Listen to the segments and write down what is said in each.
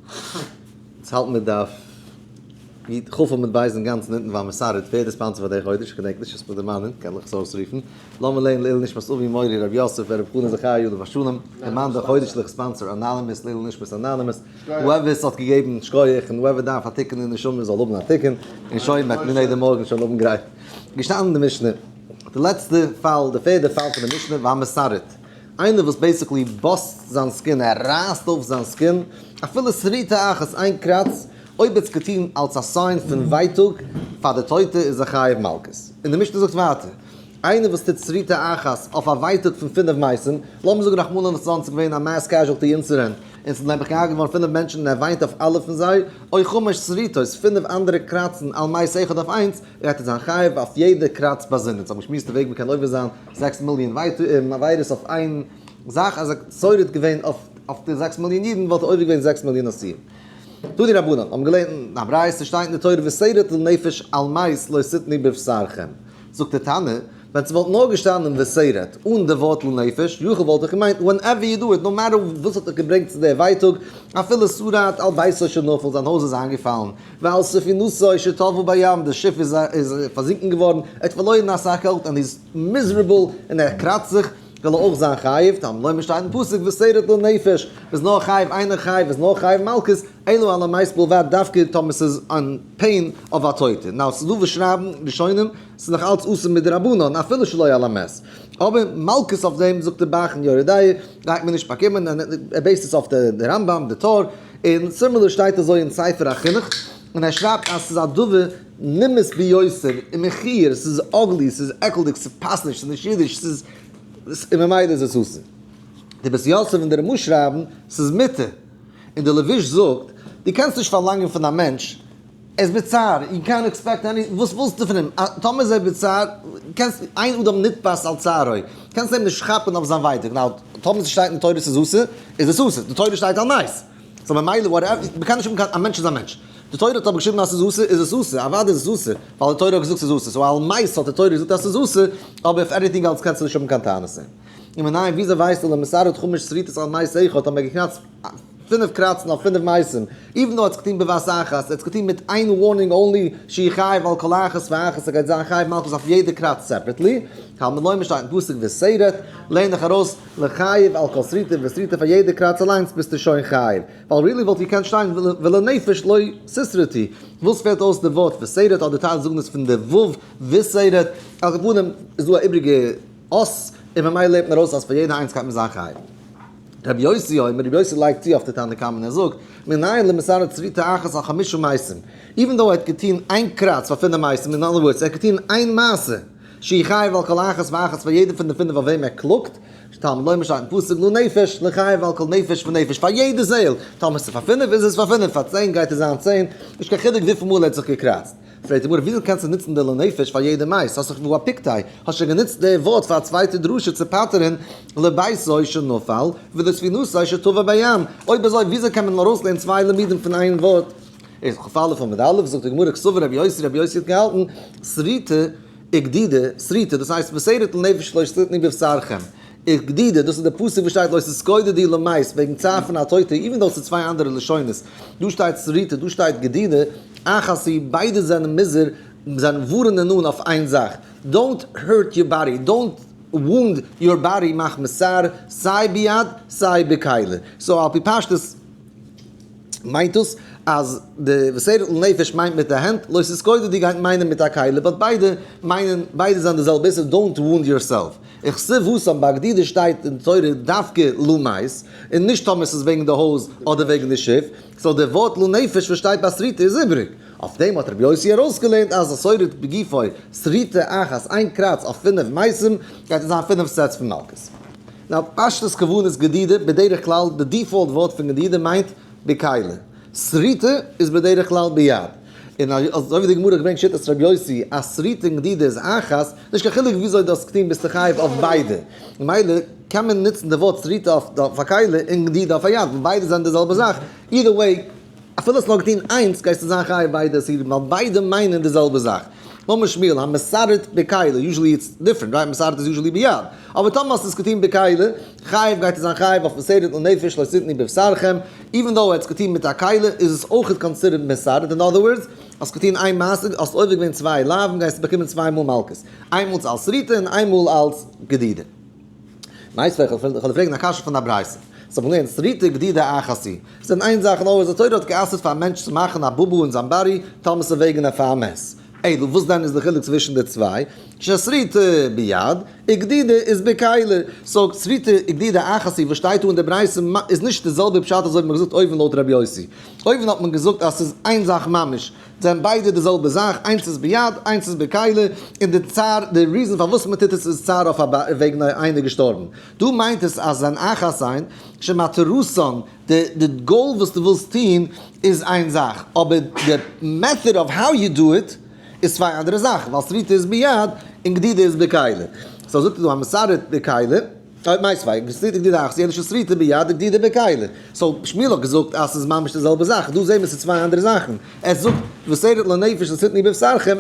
יעצט האלטן מיר דף י ח עמוד ב' אינגאנצן אונטן ביי מסרת, ווער איז די sponsor פאר די חודש? כ'געדענק נישט, עס מיר דערמאנען, קען איך עס אויסרופן. לאמיר לערנען לעילוי נשמת אבי מורי רבי יוסף ברב חנן זכרי' עליו השלום, דערמאן די חודש'ליכע sponsor anonymous, לעילוי נשמת anonymous, whoever עס האט געגעבן שכוח און whoever דארף א תיקון אין נשמה זאל האבן א תיקון, און שוין מ'וועט מנהל די מארגן שוין האבן גרייט. געשטאנען אין די משנה, די לעצטע פאל, די פערדע פאל פון די משנה, והמסרט. איינער וואס basically bust זיין skin, ער רייסט אויף זיין skin, אפילו שריטה אחת, איין קראץ, אויב האט עס געטון אלס א sign פון ווייטאג פאר די טויטע איז ער חייב מלקות. און די משנה זאגט ווייטער, איינער וואס טוט שריטה אחת אויף א ווייטאג פון פינף מתים, לאמיר זאגן רחמנא לצלן ס'איז געווען א mass casualty incident, און ס'איז נעבעך געהארגעט געווארן פינף מענטשן און ער וויינט אויף אלע פון זיי, או חמש שריטות, פינף אנדערע קראצן על מת אחד אויף איינס, גייט ער זיין חייב אויף יעדע קראץ באזונדער. ס'האט געשמועסט די וועג מ'קען עובר זיין 6 מיליאן עבירות אויף איין זאך, אז ער שורד געווען אויף די 6 מיליאן אידן וואלט ער עובר געווען 6 מיליאן אסורים. תנו רבנן האבן געלערנט אין א ברייתא שטייט אין די תורה ושרט לנפש על מת לא תתנו בבשרכם. זאגט דער תנא, ווען ס'וואלט נאר געשטאנען ושרט אן די ווארט לנפש, יכול וואלט איך געמיינט whenever you do it, no matter וואס האט דיך געברענגט צו די ווייטאג, אפילו שרט על ביתו שנפל, זיין הויז איז איינגעפאלן, ועל ספינתו שטבעה בים, די שיף איז פארזינקן געווארן, ער האט פארלוירן אסאך געלט און איז miserable און ער קראצט זיך, זאל ער אויך זיין חייב, תלמוד לומר שטייט אין פסוק ושרט לנפש, מ'איז נאר חייב איינער חייב איז נאר חייב מלקות, אלא על המת בלבד דווקא טאמער ס'איז אן pain אויף א טויטער. now ס'איז דא וואס שרייבן ראשונים ס'איז נאך אלץ אסור מדרבנן אפילו שלא על המת. אבער מלקות אויף דעם זאגט דער ב"ח אין יורה דעה גייט מען נישט באקומען און ער base ט עס אויף די רמב"ם די טור און similar שטייט אזוי אין ספר החינוך און ער שרייבט אז ס'איז א דבר נמאס ביותר און מכוער ס'איז ugly ס'איז עקלדיג ס'פאסט נישט ס'איז נישט אידיש ס'איז און ממילא איז עס אסור. די בית יוסף און די רמ"א שרייבן ס'איז מותר. און די לבוש זאגט, דו קענסט נישט פארלאנגען פון א מענטש, ער איז בצער, יו קענט עקספעקט עני, וואס ווילסטו פון אים, טאמער איז ער בצער, קענסט, אין אדם נתפס על צערו, קענסט אים נישט כאפן אויף זיין ווייטאג, now, טאמער ס'שטייט אין תורה ס'איז אסור, איז עס אסור, די תורה שטייט על מת, so ממילא whatever, מ'קען נישט האבן קיין, א מענטש איז א מענטש, די תורה האט אבער געשריבן אז ס'איז אסור, איז עס אסור, אוודאי איז עס אסור, ווייל די תורה האט געזאגט ס'איז אסור, so על מת האט די תורה געזאגט אז ס'איז אסור, אבער אויף anything else קענסטו נישט האבן קיין טענות. און מנין וויאזוי ווייסטו למסרט חמש שריטות על מת אחד האט מען געקראצט פינף קראצן אויף פינף מתים, even though ער האט עס געטון בבת אחת, ער האט עס געטון מיט איין warning only, שיהא חייב על כל אחת ואחת, ער גייט זיין חייב מלקות אויף יעדע קראץ separately, תלמוד לומר שטייט אין פסוק ושרט, לערן דיך ארויס לחייב על כל שריטה ושריטה פאר יעדע קראץ אליינס ביסטו שוין חייב, ווייל really וואלט געקענט שטיין ולנפש לא תשרטו, וואס פעלט אויס די ווארט ושרט אדער טייל זאגן עס פון די ו' ושרט, על כל פנים איז דא א איבריגע אות און ממילא לערנט מען ארויס אז פאר יעדע איינס גייט מען זיין חייב. רבי יוסי אומר, רבי יוסי לייגט צו אויף די תנא קמא און ער זאגט, מנין למסרט שריטה אחת על חמשה מתים, even though ער האט געטון איין קראץ פאר פינף מתים, in other words ער האט געטון איין מעשה, שיהא חייב על כל אחת ואחת פאר יעדע פון די פינף אויף וועם ער קלאגט, תלמוד לומר שטייט אין פסוק לנפש, לחייב על כל נפש ונפש, פאר יעדע זעהל, טאמער ס'איז פאר פינף איז עס פאר פינף, פאר 10 גייט עס זיין 10, נישט קיין חילוק וויפיל מאל ער האט זיך געקראצט. פרעגט די גמרא וויאזוי קענסטו נוצן די לנפש פאר יעדע מת, האסט דאך והא פיקתיה, האסט שוין גענוצט די ווארט פאר א צווייטע דרשה צו פטר'ן לביתו שנפל ולספינתו שטבעה בים, אויב אזוי וויאזוי קען מען ארויסלערנען צוויי לימודים פון איין ווארט? איז כ"א עמוד א', זאגט די גמרא קסבר רבי יוסי, רבי יוסי האט געהאלטן שריטה וגדידה, שריטה דאס הייסט ושרט לנפש לא תתנו בבשרכם, וגדידה דאס איז די פסוק וואס שטייט לא תתגודדו למת וועגן צער פון א טויטע, even though ס'איז צוויי אנדערע לשונות, דא שטייט שריטה דא שטייט גדידה, אחת היא, ביידע זענען מוזהר, זענען ווארענען אן אויף איין זאך, don't hurt your body, don't wound your body מחמת צער, סיי ביד סיי בכלי. so על פי פשטות מיינט דאס אז די ושרט לנפש מיינט מיט די הענט, לא תתגודדו גייט מיינען מיט א כלי, but ביידע מיינען, ביידע זענען די זעלבע איסור, don't wound yourself. וכתיב התם ביי גדידה שטייט אין תורה דווקא למת, און נישט טאמער ס'איז וועגן די הויז אדער וועגן די שיף, so די ווארט לנפש וואס שטייט ביי שריטה איז איבריג. אויף דעם האט רבי יוסי ארויסגעלערנט אז השורט בגופו שריטה אחת איין קראץ אויף פינף מתים גייט עס זיין פינף sets פון מלקות. now פשטות כוונת גדידה בדרך כלל די default ווארט פון גדידה מיינט בכלי. שריטה איז בדרך כלל ביד. און אזוי ווי די גמרא ברענגט שיטת רבי יוסי אז שריטה און גדידה איז אחת, נישט קיין חילוק וויאזוי דו האסט געטון ביסטו חייב אויף ביידע. ממילא קען מען נוצן די ווארט שריטה אויף א כלי און גדידה אויף א יד, ווייל ביידע זענען די זעלבע זאך. either way, אפילו האסט נאר געטון איינס גייסטו זיין חייב ביידע איסורים ווייל ביידע מיינען די זעלבע זאך. אמר שמואל, המסרט בכלי, usually it's different, right? מסרט איז usually ביד. אבער טאמער האסטו עס געטון בכלי, חייב גייט ער זיין חייב אויף וסרט לנפש לא תתנו בבשרכם, even though ער האט עס געטון מיט א כלי, איז עס אויך considered מסרט, in other words, האסט געטון איין מעשה, האסט עובר געווען צוויי לאווין, גייסטו באקומען צוויי מאל מלקות, איינמאל אלס שריטה און איינמאל אלס גדידה. מיתיבי, איך וועל דיר פרעגן א קשיא פון א ברייתא. ס'האט מען געלערנט שריטה גדידה אחת היא. ס'זענען איין זאך נאר וואס די תורה האט גע'אסר'ט פאר א מענטש צו מאכן א בובו אין זיין body, טאמער ס'איז וועגן א פאר מת. אלא וואס דען איז די חילוק צווישן די צוויי? ששריטה ביד, וגדידה איז בכלי. so שריטה וגדידה אחת היא וואס שטייט דא אין די ברייתא איז נישט די זעלבע פשט אזוי ווי מ'האט געזאגט אויבן לויט רבי יוסי. אויבן האט מען געזאגט אז ס'איז איין זאך ממש. זענען ביידע די זעלבע זאך, איינס איז ביד, איינס איז בכלי, און די צער, די reason פארוואס מען טוט עס איז צער אויף א וועגן איינער געשטארבן. דא מיינט עס אז זיין אחת איין, שמטרתן, די די גאול וואס דו ווילסט טון איז איין זאך, אבער די method of how you do it איז צוויי אנדערע זאכן, ווייל שריטה איז ביד און גדידה איז בכלי. so זאגט ער דא המסרט בכלי. מיתיבי, שריטה גדידה אחת, אלא ששריטה ביד וגדידה בכלי. so שמואל האט געזאגט אז ס'איז ממש די זעלבע זאך, דא זעהן מיר ס'איז צוויי אנדערע זאכן. ער זאגט ושרט לנפש לא תתנו בבשרכם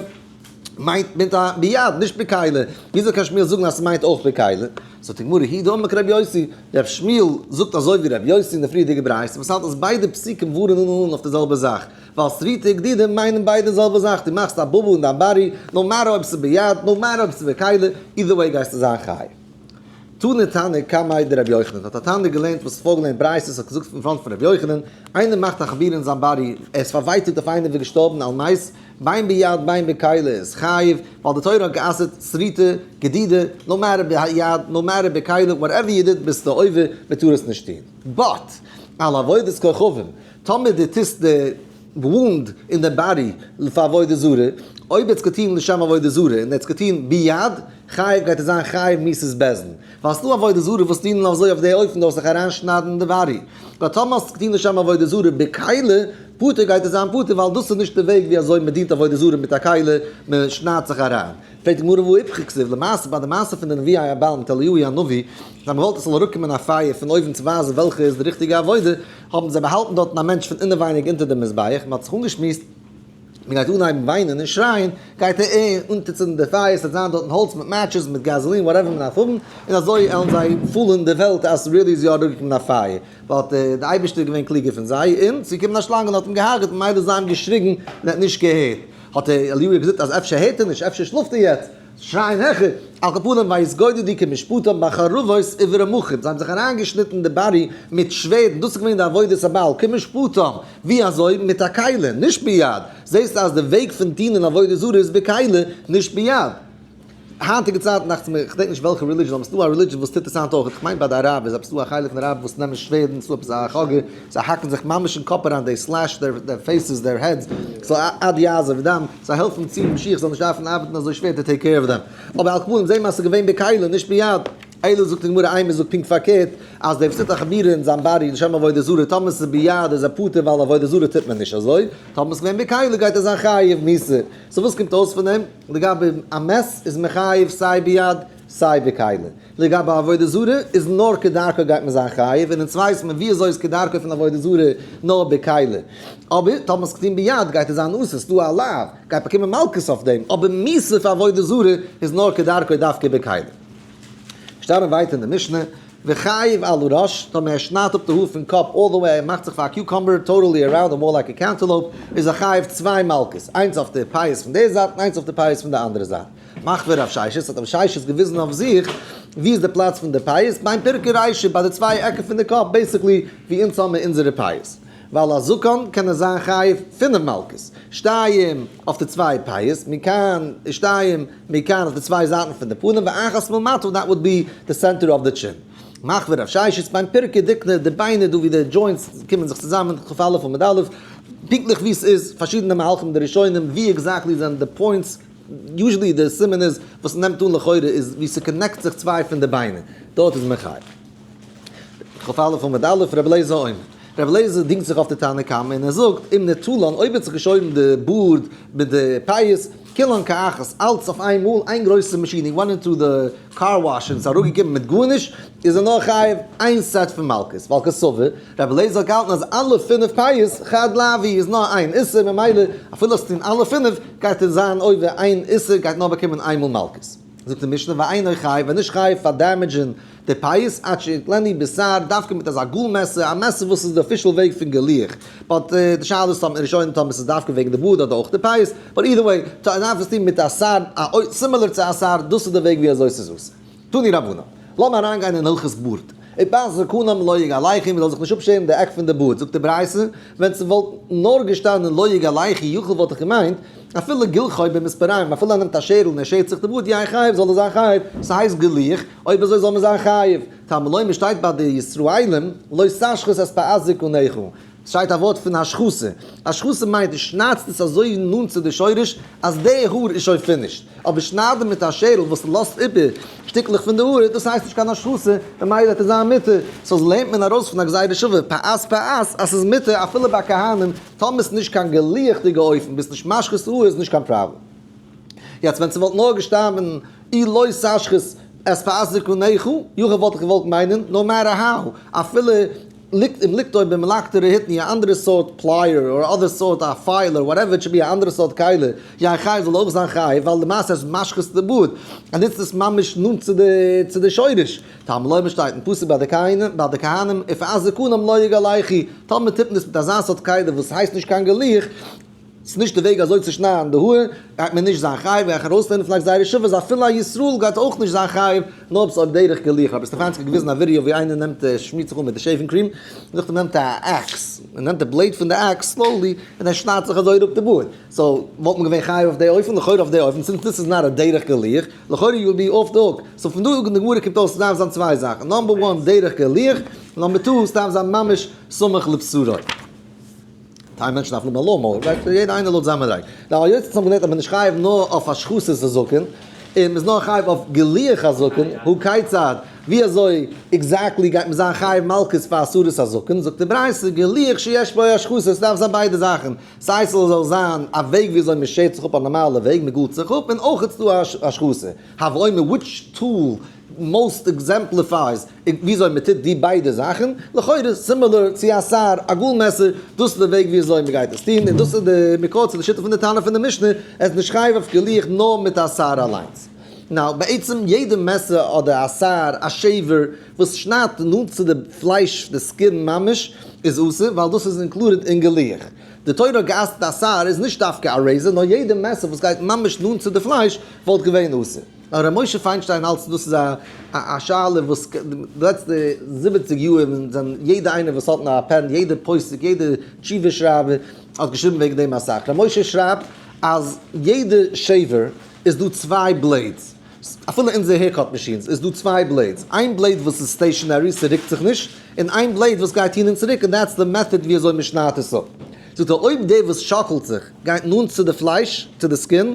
מיינט מיט א ביד נישט בכלי. וויאזוי קען שמואל זאגן אז ס'מיינט אויך בכלי? זאגט די גמרא הוא דאמר כרבי יוסי, רב שמואל זאגט אזוי ווי רבי יוסי אין די פריערדיגע ברייתא וואס האלט אז ביידע פסוקים ווארענען אן אויף די זעלבע זאך, ווייל שריטה וגדידה מיינען ביידע די זעלבע זאך, דו מאכסט א בובו אין דיין body, no matter אויב ס'איז ביד, no matter אויב ס'איז בכלי, either way גייסטו זיין חייב. תני תנא קמיה דרבי יוחנן, האט א תנא געלערנט וואס פארגעלערנט ברייתות האט געזאגט פון front פון רבי יוחנן, איינער מאכט א חבורה אין זיין body, ער איז פארווייטאגט אויף איינער וואס איז געשטארבן על מת, בין ביד בין בכלי איז חייב, ווייל די תורה האט גע'אסר'ט שריטה, גדידה, no matter ביד, no matter בכלי, whatever you did ביסטו עובר, מען טאר עס נישט טון. but, על עבודת כוכבים, טאמער דו טוסט די wound אין די body פאר עבודה זרה, אויב ער האט עס געטון לשם עבודה זרה און ער האט עס געטון ביד, חייב גייט ער זיין חייב מיתת בית דין. ווייל ס'דא עבודה זרה וואס דינען אזוי אויף די אופן דארפסט זיך אריינשניידן אין די body. but טאמער האסט עס געטון לשם עבודה זרה בכלי, פטור גייט ער זיין פטור ווייל דאס איז נישט די וועג ווי אזוי מען דינט עבודה זרה מיט א כלי, מען שניידט זיך אריין. פרעגט די גמרא והא איפכא כתיב, למעשה ביי די מעשה פון די נביאי הבעל מיט אליהו הנביא, זיי האבן געוואלט עס זאל אראפקומען א פייער פון אויבן צו ווייזן וועלכע איז די ריכטיגע עבודה, האבן זיי באהאלטן דארטן א מענטש פון אינעווייניג אונטער דעם מזבח, מען האט זיך אנגעשמועסט, מען גייט אנהייבן וויינען און שרייען, גייט ער אונטערצינדן די פייער, ס'וועט זיין דארטן האלץ מיט matches, מיט gasoline, whatever מען דארף האבן, און אזוי עלן זיי fool ן די וועלט אז really איז יא אראפגעקומען א פייער, but די אייבערשטער איז געווען קלוגער פון זיי, און ס'איז געקומען א שלאנג און האט אים געהארגעט, ממילא זיי האבן געשריגן און ער האט נישט געהערט, האט אליהו געזאגט אז אפשר הערט ער נישט, אפשר שלאפט ער יעצט. שרייען העכער, על כל פנים ויתגודדו כמשפטם בחרבות וברמחים, זיי האבן זיך אריינגעשניטן אין די body מיט שווערדן, דאס איז געווען די עבודת הבעל, כמשפטם, ווי אזוי? מיט א כלי, נישט ביד, זעסט אז די וועג פון דינען עבודה זרה איז בכלי, נישט ביד. היינטיגע צייטן דאכט זיך מיר, כ'דענק נישט וועלכע religion, אבער ס'דא א religion וואס טוט עס היינט אויך, כ'מיין ביי די אראבער איז עפעס דא א חלק פון די אראבער וואס נעמען שווערדן, ס'דא עפעס א חגא, זיי האקן זיך ממש אין קאפ אריין, they slash their faces, their heads, ס'זאל עד יעזב דם, זיי העלפן צו משיח זאל נישט דארפן ארבעטן אזוי שווער to take care of them. אבער על כל פנים זעהן מיר אז ס'איז געווען בכלי נישט ביד. אלא זאגט די גמרא אימא זאגט פונקט פארקערט, אז דער וואס טוט א חבורה אין זיין body לשם עבודה זרה, טאמער ס'איז ביד איז ער פטור ווייל עבודה זרה טוט מען נישט אזוי, טאמער ס'איז געווען בכלי גייט ער זיין חייב מיתה. so וואס קומט אויס פון דעם? לגבי א מת איז מען חייב סיי ביד סיי בכלי. לגבי עבודה זרה איז נאר כדרכו גייט מען זיין חייב, און אונז ווייסט מען ווי אזוי איז כדרכו פון עבודה זרה נאר בכלי. אבער טאמער ס'איז געטון ביד גייט עס זיין אסור, ס'דא א לאו, גייט באקומען מלקות אויף דעם, אבער מיתה פאר עבודה זרה איז נאר כדרכו דווקא בכלי. געשטאנען ווייטער אין די משנה, וחייב על הראש, טאמער ער שניידט אפ די האר פון קאפ all the way, ער מאכט זיך פאר א cucumber, totally around or more like a cantaloupe, איז ער חייב צוויי מלקות, איינס אויף די פאות פון די זייט און איינס אויף די פאות פון די אנדערע זייט. מחוי רב ששת, האט רב ששת געוויזן אויף זיך, ווי איז די פלאץ פון די פאות? בין פרקי רישא, ביי די צוויי עקן פון די קאפ, basically ווי אונז האמיר אונזערע פאות. ועל הזקן קען ער זיין חייב פינף מלקות, שתיים אויף די צוויי פאות, מכאן, שתיים מכאן אויף די צוויי זייטן פון די פנים, ואחת מלמטה, that would be the center of the chin. מחוי רב ששת, בין פרקי דיקנא, די ביינער דא ווי די joints קומען זיך צוזאמען, כ"א עמוד א', פונקטליך ווי ס'איז, פארשידענע מהלכים די ראשונים, ווי exactly זענען די points, usually די סימן איז וואס נעמט אן לכאורה איז ווי ס' connect זיך צוויי פון די ביינער, דארט איז מען חייב. כ"א עמוד א', רבי אליעזר אומר. רבי אליעזר דינגט זיך אויף די תנא קמא און ער זאגט, אם נטלן, אויב האט זיך געשוירן די בארד מיט די פאות, כולן כאחת, אלץ אויף איין מאל, איין גרויסע מאשין, he went into the car wash און ס'איז אראפגעקומען מיט גארנישט, איז ער נאר חייב איין set פון מלקות, ווייל קסבר, רבי אליעזר האט געהאלטן אז אלע פינף פיאות חד לאו הוא איז נאר איין איסור, ממילא אפילו האסט געטון אלע פינף, גייט ער זיין עובר איין איסור, גייט נאר באקומען איין מאל מלקות. זאגט די משנה ואינו חייב, ווען נישט חייב פאר damage ן די פיאות עד שיגלנו בתער, דווקא מיט אזא גאל מעסער, א מעסער וואס איז די official וועג פון גילוח, but די שאלה איז טאמער ראשונים טאמער ס'איז דווקא וועגן די בארד אדער אויך די פיאות, but either way, דארף עס טון מיט א שער, א similar צו א שער, דאס איז די וועג ווי אזוי ס'איז אסור. תנו רבנן. לאמיר אריינגיין אין הלכות בארד. ופאת זקנם לא יגלחו, מ'זאל זיך נישט אפשערן די עק פון די בארד, זאגט די ברייתא, ווען ס'וואלט נאר געשטאנען לא יגלחו יכול וואלט איך געמיינט, אפילו גילחו במספריים, אפילו ער נעמט א שערל און ער שערט זיך די בארד, יהא חייב, זאל ער זיין חייב, ס'הייסט גילוח, אויב אזוי זאל מען זיין חייב. תלמוד לומר שטייט ביי די ישראלים, לא תשחית את פאת זקנך. שטייט א ווארט פון השחתה. השחתה מיינט דו שניידסט עס אזוי נאנט צו די שורש אז די האר איז שוין finished. אבער שניידן מיט א שערל וואס לאזט איבער שטיקלעך פון די האר, דאס הייסט נישט קיין השחתה, ממילא וועט עס זיין מותר. so לערנט מען ארויס פון א גזירה שווה, פאת פאת, אז ס'איז מותר אפילו ביי כהנים, טאמער ס'איז נישט קיין גילוח'דיגע אופן, ביסט נישט משחית האר איז נישט קיין פראבלעם. יעצט ווען ס'וואלט נאר געשטאנען אי לא תשחית את פאת זקנך, יכול וואלט איך געוואלט מיינען, no matter how, אפילו ליגט אים ליגט אויב במלקט רהיטני א אנדערע סארט plier or other סארט א file or whatever it should be א אנדערע סארט כלי, יהא חייב זאל אויך זיין חייב ווייל למעשה איז משחית די בארד, ער נוצט עס ממש נאנט צו די צו די שורש. תלמוד לומר שטייט אין פסוק ביי די כהנים ביי די כהנים ופאת זקנם לא יגלחו, טאמער טוט מען עס מיט אזא סארט כלי וואס הייסט נישט קיין גילוח, ס'איז נישט די וועג אזוי צו שניידן די האר, גייט מען נישט זיין חייב, גיי איך ארויסלערנען פון א גזירה שווה אז אפילו א ישראל גייט אויך נישט זיין חייב, נאר אויב ס'איז דרך גילוח. רבי סטעפאנסקי האט געוויזן א ווידעא ווי איינער נעמט שמירט זיך אן מיט די shaving cream, נאכדעם נעמט ער א axe, און נעמט די blade פון די axe slowly, און ער שניידט זיך אזוי אראפ די בארד. so, וואלט מען געווען חייב אויף די אופן? לכאורה אויף די אופן, since this is not א דרך גילוח, לכאורה you will be off the hook. so פון דא אין די גמרא קומט אויס ס'דארף זיין צוויי זאכן, number one דרך גילוח, number two ס'דארף זיין ממש סמוך לבשרו. טייל מענטשן דארפן האבן א lawn mower, right? יעדער איינער לויט זיין מדריגה. די היועצת האבן געלערנט אז מען איז נישט חייב נאר אויף השחתת הזקן, און מען איז נאר חייב אויף גילוח הזקן, הא כיצד, ווי אזוי exactly גייט מען זיין חייב מלקות פאר הסרת הזקן, זאגט די ברייתא, גילוח שיש בו השחתה, עס דארף זיין ביידע זאכן, סיי ס'זאל זיין א וועג ווי אזוי מען שערט זיך אפ א נארמאלע וועג, מען גאלט זיך אפ, און אויך איז דא השחתה. הווי אומר which tool most exemplifies וויאזוי מען טוט די ביידע זאכן, לכאורה similar צו א שער, א גאל מעסער, דאס איז די וועג וויאזוי מען גייט עס טון, און דאס איז די מקור צו די שיטה פון די תנא פון די משנה, עס איז נישט חייב אויף גילוח נאר מיט א שער אליינס. now בעצם יעדע מעסער אדער א שער, א shaver, וואס שניידט נאנט צו די פלייש, די skin ממש, איז אסור, ווייל דאס איז included אין גילוח. די תורה האט גע'אסר'ט א שער איז נישט דווקא א razor, נאר יעדע מעסער וואס גייט ממש נאנט צו די פלייש וואלט געווען אסור. נאר ר' משה פיינשטיין האלט דאס איז א א שאלה וואס די לעצטע 70 יאר זענען יעדע איינער וואס האט נאר א pen, יעדע פוסק, יעדע תשובה שרייבער האט געשריבן וועגן דעם אסאך. ר' משה שרייבט אז יעדע shaver איז דא צוויי blades, אפילו אונזער haircut machines איז דא צוויי blades, איין blade וואס איז stationary ס'רוקט זיך נישט, און איין blade וואס גייט הין און צוריק און that's די method ווי אזוי מ'שניידט עס אפ. זאגט ער אויב דער וואס שאקלט זיך גייט נאנט צו די פלייש, צו די skin,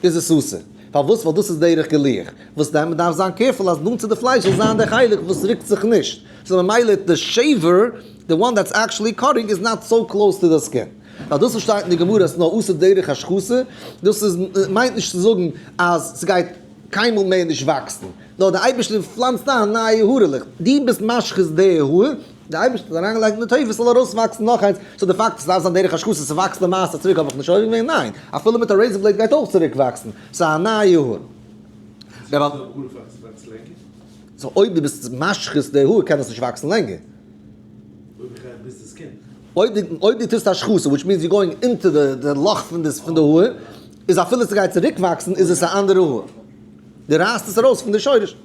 איז עס אסור. פארוואס? ווייל דאס איז דרך גילוח. וואס דען? מ'דארף זיין careful אז נאנט צו די פלייש זאל זיין דער חלק וואס רוקט זיך נישט. so ממילא די shaver, the one that's actually cutting is not so close to the skin. ווייל דאס וואס שטייט אין די גמרא אז ס'נאר אסור דרך השחתה, דאס איז מיינט נישט צו זאגן אז ס'גייט קיינמאל מער נישט וואקסן. נאר דער אייבערשטער פלאנצט איין נייע הארעלעך. דו ביסט משחית די האר, דער אייבערשטער האט אריינגעלייגט אין די טבע ס'זאל ארויסוואקסן נאך איינס, so די פאקט אז ס'דארף זיין דרך השחתה ס'וואקסט למעשה צוריק האב איך נישט עובר געווען, ניין, אפילו מיט א razor blade גייט אויך צוריק וואקסן, ס'איז א נייע האר. so אויב דו ביסט משחית די האר קען עס נישט וואקסן לענגער. אויב דו טוסט השחתה which means you're going into די לאך פון די האר, איז אפילו ס'גייט צוריק וואקסן איז עס א אנדערע האר. דו רייסט עס ארויס פון די שורש.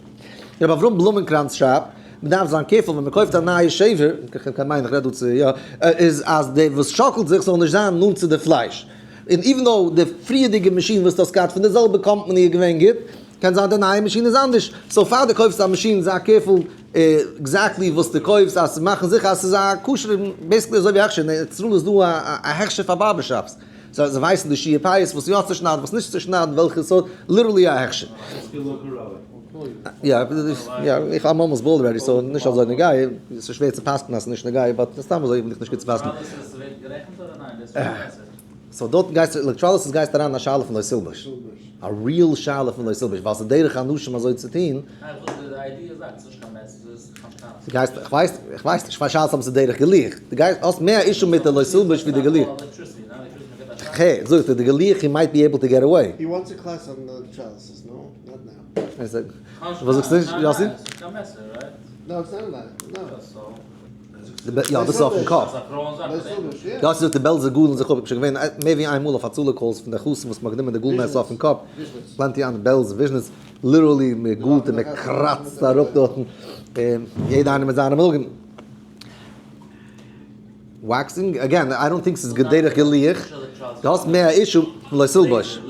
רבי אברהם בלומענקראנץ שרייבט, מען דארף זיין careful ווען מען קויפט א נייע shaver, איך מיין איך רעד דא צו יא, איז אז די וואס שאקלט זיך זאל נישט זיין נאנט צו די פלייש. און even though די פריערדיגע מאשין וואס דו האסט געהאט פון די זעלבע קאמפאני איז געווען גוט, קען זיין די נייע מאשין איז אנדערש. so פאר דו קויפסט א מאשין זיי careful exactly וואס דו קויפסט אז מאכן זיכער אז ס'איז א כשר'ע, basically אזוי ווי הכשר, אין ארץ ישראל איז דא א הכשר פאר barber shops. זיי ווייסן די שיעור פיאות וואס יא צו שניידן וואס נישט צו שניידן וועלכע סארט, literally א הכשר. יא יא איך I'm almost bald already so נישט אזוי נוגע, ס'איז שווער צו פסק'נען אז ס'איז נישט נוגע but סתם אזוי וויל איך נישט גוט צו פסק'נען. So דארט גייסטו, electrolysis גייסטו אריין אין א שאלה פון לא תלבש. א real שאלה פון לא תלבש, ווייל ס'איז דרך אנשים אזוי צו טון. ניין, וואס די idea זאגט, ס'איז נישט קיין מעסער, ס'איז קיין שטיין. דו גייסט, איך ווייס, איך ווייס נישט, פאר שאלות האבן ס'איז דרך גילוח. דו גייסט, האסט מער issue מיט די לא תלבש ווי די גילוח. כ'הער, זאגט ער, די גילוח he might be able to get away. He wants a class on electrolysis, no? Not now. וואס זאגסטו, יאסי? No, it's not that. No. יא, דאס איז אויפן קאפ. יאסי זאגט די בעלזער גאלן זיך אפ, איך בין שוין געווען מער ווי איין מאל אויף הצלה calls פון די חתן וואס מ'האט גענומען די גאל מעסער אויפן קאפ, plenty אן בעלז וויזשניץ, literally מען גאלט און מען קראצט אראפ דארטן, יעדע איינער מיט זיינע מנהגים. Waxing, again, I don't think ס'איז דרך גילוח, דו האסט מער א issue פון לא תלבש.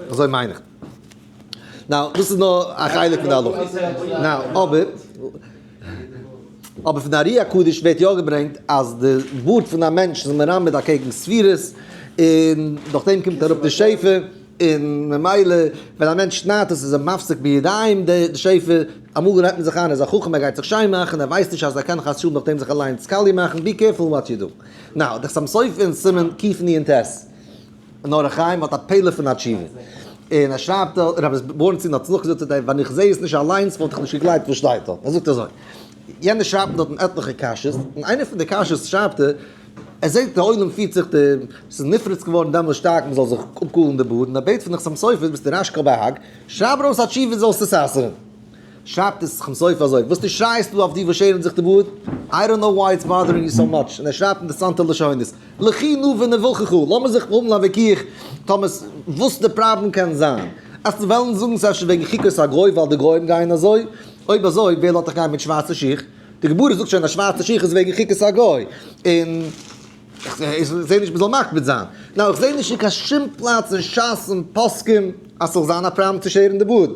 אזוי מיין איך. Now, דאס איז נאר א חלק פון די הלכה. Now, אבער, אבער פון די ארי הקדוש ווערט יא געברענגט אז די בארד פון א מענטש איז מרמז אקעגן ספירות, און דורך דעם קומט אראפ די שפע, און ממילא ווען א מענטש שניידט עס איז ער מפסיק בידיים די שפע, אמאל רעדט מען זיך איין ער איז א חכם ער גייט זיך שיין מאכן, ער ווייסט נישט אז ער קען חס ושלום דורך דעם זיך אליינס קאליע מאכן, be careful what you do. Now, די חתם סופר אין סימן קנ"ט. אין אור החיים האט א פלא פון א תשובה, און ער שרייבט דארט, רבי בורנשטיין האט עס נאכגעזאגט צו דעם, ווען איך זע עס נישט אליינס וואלט איך נישט געגלייבט וואס שטייט דארט, ער זאגט אזוי, יענער שרייבט דארט אין עטליכע קשיות, און איינע פון די קשיות שרייבט ער, ער זעט די עולם פירט זיך די, ס'איז נפרץ געווארן דעמאלס שטארק מען זאל זיך אפגאלן די בארד, און ער בעט פון די חתם סופר, ביסטו רשכבה"ג, שרייב ארויס א תשובה זאלסט עס אסר'ן. שרייבט עס חתם סופר אזוי, וואס דו שרייסט דא אויף די וואס שערן זיך די בארד, I don't know why it's bothering you so much, און ער שרייבט אינטערעסאנטע לשונות, לכי נא ונוכחה, לאמיר זיך האבן א וויכוח, טאמער וואס די פראבלעם קען זיין, אז צו וועלן זאגן ס'איז אפשר וועגן חוקות הגוי ווייל די גוים גייען אזוי, אויב אזוי ווער לאזט דיך גיין מיט שווארצע שיך, די גמרא זאגט שוין אז שווארצע שיך איז וועגן חוקות הגוי, און איך זע נישט מ'זאל מקפיד זיין, now איך זע נישט אין קיין שום פלאץ אין שס און פוסקים אז ס'זאל זיין א פראבלעם צו שערן די בארד.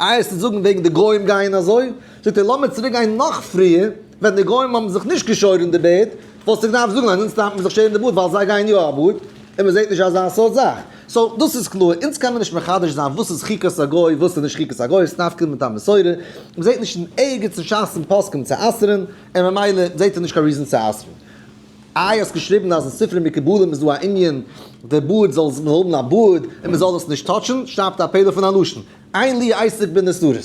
איי עס צו זאגן וועגן די גוים גייען אזוי? זאגט ער לאמיר צוריק גיין נאך פריער ווען די גוים האבן זיך נישט געשוירן די בערד, וואלסטו געדארפט זאגן אז אונז דארף מען זיך שערן די בארד ווייל זיי גייען יא א בארד, און מען זעט נישט אזא סארט זאך. So דאס איז קלאר, אונז קען מען נישט מחדש זיין וואס איז חוקת הגוי וואס איז נישט חוקת הגוי, עס נפקא מיט א מסורה, מען זעט נישט אין ערגעץ אין שס און פוסקים צו אסר'ן, און ממילא זעט ער נישט קיין reason צו אסר'ן. איי האסט געשריבן אז אין ספרי מקובלים איז דא א ענין די בארד זאל מען האבן א בארד און מען זאל עס נישט touch ן, שרייבט א פלא פון א לשון, אין לי עסק בנסתרות.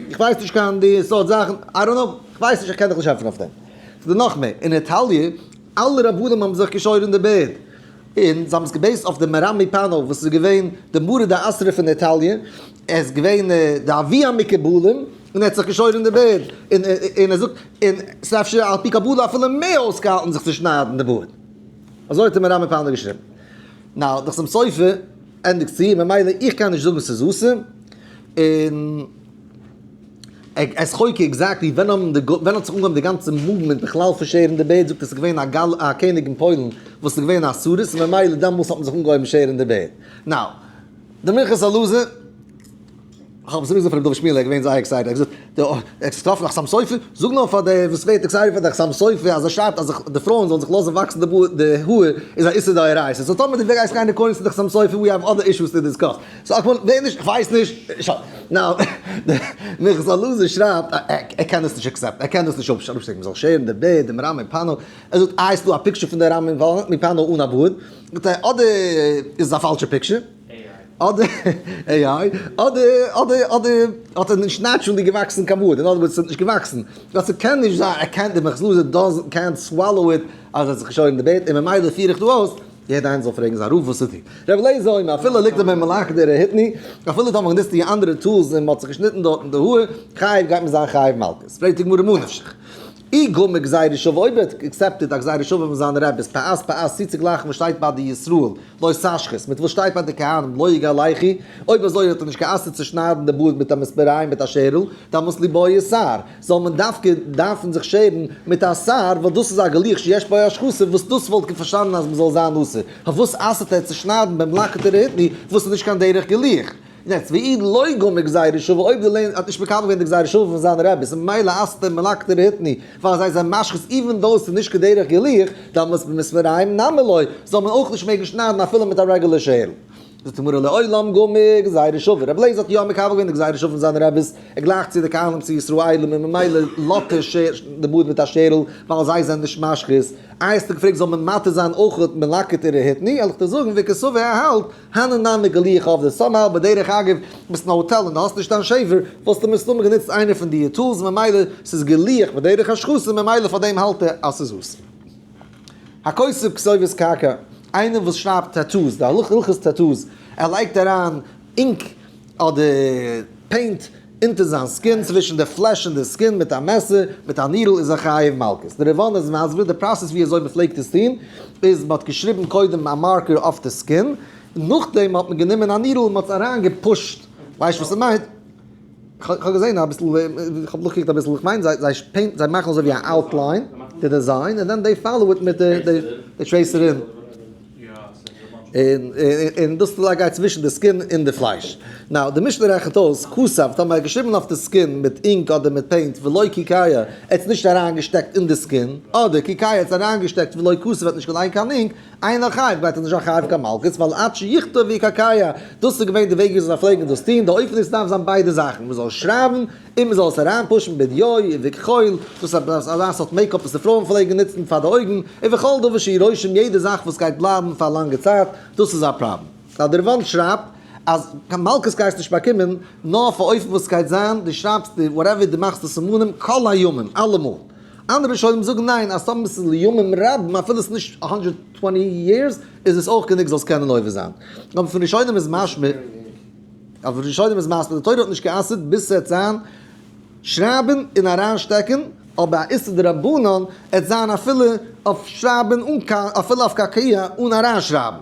איך ווייס נישט קיין די סארט זאכן, I don't know, איך ווייס נישט איך קען דיך נישט ענטפערן אויף דעם. ס'איז דא נאך מער, אין איטאליע אלע רבנים האבן זיך געשוירן די בערד, און זיי האבן עס גע base ט אויף די מרמי פאנא וואס איז געווען די מרא דאתרא פון איטאליע, ער איז געווען די אבי המקובלים, און ער האט זיך געשוירן די בערד, און און ער זאגט, און ס'איז אפשר על פי קבלה אפילו מער אויסגעהאלטן זיך צו שניידן די בארד. אזוי האט די מרמי פאנא געשריבן. Now, די חתם סופר ענדיגט צו, ממילא איך קען נישט זאגן ס'איז אסור, און עס חוקר exactly ווען האבן די ווען האט זיך אנגעהויבן די גאנצע movement בכלל פון שערן די בערד, זאגט ער ס'איז געווען א גל א קעניג אין פוילן וואס איז געווען א סריס, ממילא דעמאלס האט מען זיך אנגעהויבן שערן די בערד. Now, די מנחת אלעזר. איך האב עס געזאגט פאר רבי דוד שמואל, ער איז געווען זייער excited, ער האט געזאגט, ער האט זיך געטראפן א חתם סופר, זאג נאר פאר די וואס ווערט excited פאר די חתם סופר אז ער שרייבט אז די פרויען זאלן זיך לאזן וואקסן די האר איז א איסור דאורייתא, so טאמער דו גייסט גיין according צו די חתם סופר we have other issues to discuss, so איך ווער נישט, איך ווייס נישט, שוין, now, די מנחת אלעזר שרייבט ער קען עס נישט accept ן, ער קען עס נישט אפשטעקן, מען זאל שערן די בערד, דעם רמי פאנא, ער זאגט איי ס'דא א picture פון די רמי פאנא אן א בארד, זאגט ער אדער איז עס א פאלשע picture. אדער AI, אדער אדער אדער האט ער נישט naturally געוואקסן קיין בארד, אין other words ס'האט נישט געוואקסן, ווייל ס'קען נישט זיין, ער קען, די מחזור doesn't קענט swallow it אז ער האט זיך געשוירן די בערד, און ממילא פיר איך דא אויס, יעדער איינער זאל פרעגן זיין רב וואס צו טון. רבי אליעזר אומר, אפילו ליגט ער במלאכת דער היתני, אפילו טאמער גענוצט די אנדערע tools און מ'האט זיך געשניטן דארטן די האר, חייב גייט מען זיין חייב מלקות. פרעגט די גמרא מה נפשך? אי גמר גזירה שווה, אויב ער האט accepted א גזירה שווה פון זיינע רבי'ס, פאת פאת צוצוגלייכן וואס שטייט ביי די ישראל, לא תשחית, מיט וואס שטייט ביי די כהנים לא יגלחו, אויב אזוי האט ער נישט גע'אסר'ט צו שניידן די בארד מיט א מספריים מיט א שערל, דאמאלס ליבעי שער, זאל מען דווקא דארפן זיך שערן מיט א שער, ווייל דאס איז א גילוח שיש בו השחתה, וואס דאס וואלט פארשטאנען אז מען זאל זיין אסור, פארוואס אסר'ט ער צו שניידן במלקט ורהיטני וואס איז נישט קיין דרך גילוח? יעצט, ואי לא גמר גזירה שווה, אויב די לערנער האט נישט מקבל געווען די גזירה שווה פון זיינע רבי'ס, און ממילא אסר'ט ער מלקט ורהיטני, ווייל זיי זענען משחית even though ס'איז נישט כדרך גילוח, דאמאלס במספריים נמי לא, זאל מען אויך נישט מעגן שניידן אפילו מיט א רעגולער שערל. זאגט די גמרא לעולם גמר גזירה שווה, רבי אליעזר האט יא מקבל געווען די גזירה שווה פון זיינע רביס, ער גלייכט צו די כהנים צו ישראלים און ממילא לאזט ער די בארד מיט א שערל ווייל זיי זענען נישט משחית, איי האסטו געפרעגט זאל מען מתיר זיין אויך מלקט ורהיטני, וועל איך דיר זאגן וקסבר ער האלט הני נמי גילוח עבדי, somehow בדרך אגב ביסט אין א האטעל און דו האסט נישט דיין shaver וואלסטו מסתמא גענוצט איינע פון די tools ממילא ס'איז גילוח בדרך השחתה ממילא פאר דעם האלט ער אז ס'איז אסור. הכותב כתובת קעקע, איינער וואס שרייבט tattoos, די הלכה הלכות tattoos, ער לייגט אריין ink אדער paint אונטער זיין skin, צווישן די פלייש און די skin, מיט א מעסער, מיט א needle איז ער חייב מלקות. די ריב"ן איז מסביר די process ווי אזוי מען פלעגט עס טון, איז מען האט געשריבן קודם א marker אויף די skin, נאכדעם האט מען גענומען א needle און מען האט עס אריין געפושט, ווייסט וואס ס'מיינט? כ'האב געזען אביסל, כ'האב נאכגעקוקט אביסל, איך מיין זיי paint, זיי מאכן אזוי ווי א outline, די design, און then they follow it מיט די, they trace it in. און דאס גייט צווישן די skin און די פלייש. Now, די משנה רעכנט אויס, כתב, טאמער האט געשריבן אויף די skin מיט ink אדער מיט paint, ולא קיקע, ער האט עס נישט אריינגעשטעקט אין די skin, אדער קיקע, ער האט עס אריינגעשטעקט ולא כתב, ער האט נישט געלייגט קיין ink, אינו חייב, גייט ער נישט זיין חייב קיין מלקות, ווייל עד שיכתוב ויקעקע, דאס איז געווען די וועג וויאזוי זיי פלעגן דאס טון, די אופן איז ס'דארף זיין ביידע זאכן, מ'זאל שרייבן און מ'זאל עס אריינפושן בדיו וכחול, דאס איז אזא סארט makeup וואס די פרויען פלעגן נוצן פאר די אויגן, און וכל דבר שהוא רושם, יעדע זאך וואס גייט בלייבן פאר א לאנגע צייט, דאס איז א פראבלעם. ווייל דער ריב"ן שרייבט אז קיין מלקות גייסט נישט באקומען, נאר אויף א אופן וואס גייט זיין, דו שרייבסט די whatever דו מאכסט די סימנים כל הימים, אלעמאל. אנדערע ראשונים זאגן ניין אז טאמער ס'איז לימים רבים אפילו ס'איז נישט hundred twenty years איז עס אויך גענוג זאלסט קענען עובר זיין. אבער פון ראשונים איז משמע אבער פון ראשונים איז משמע די תורה האט נישט גע'אסר'ט ביז ס'עט זיין שרייבן און אריינשטעקן אבער א איסור דרבנן עט זיין אפילו אויף שרייבן אן קיין אפילו אויף קעקע אן אריינשרייבן.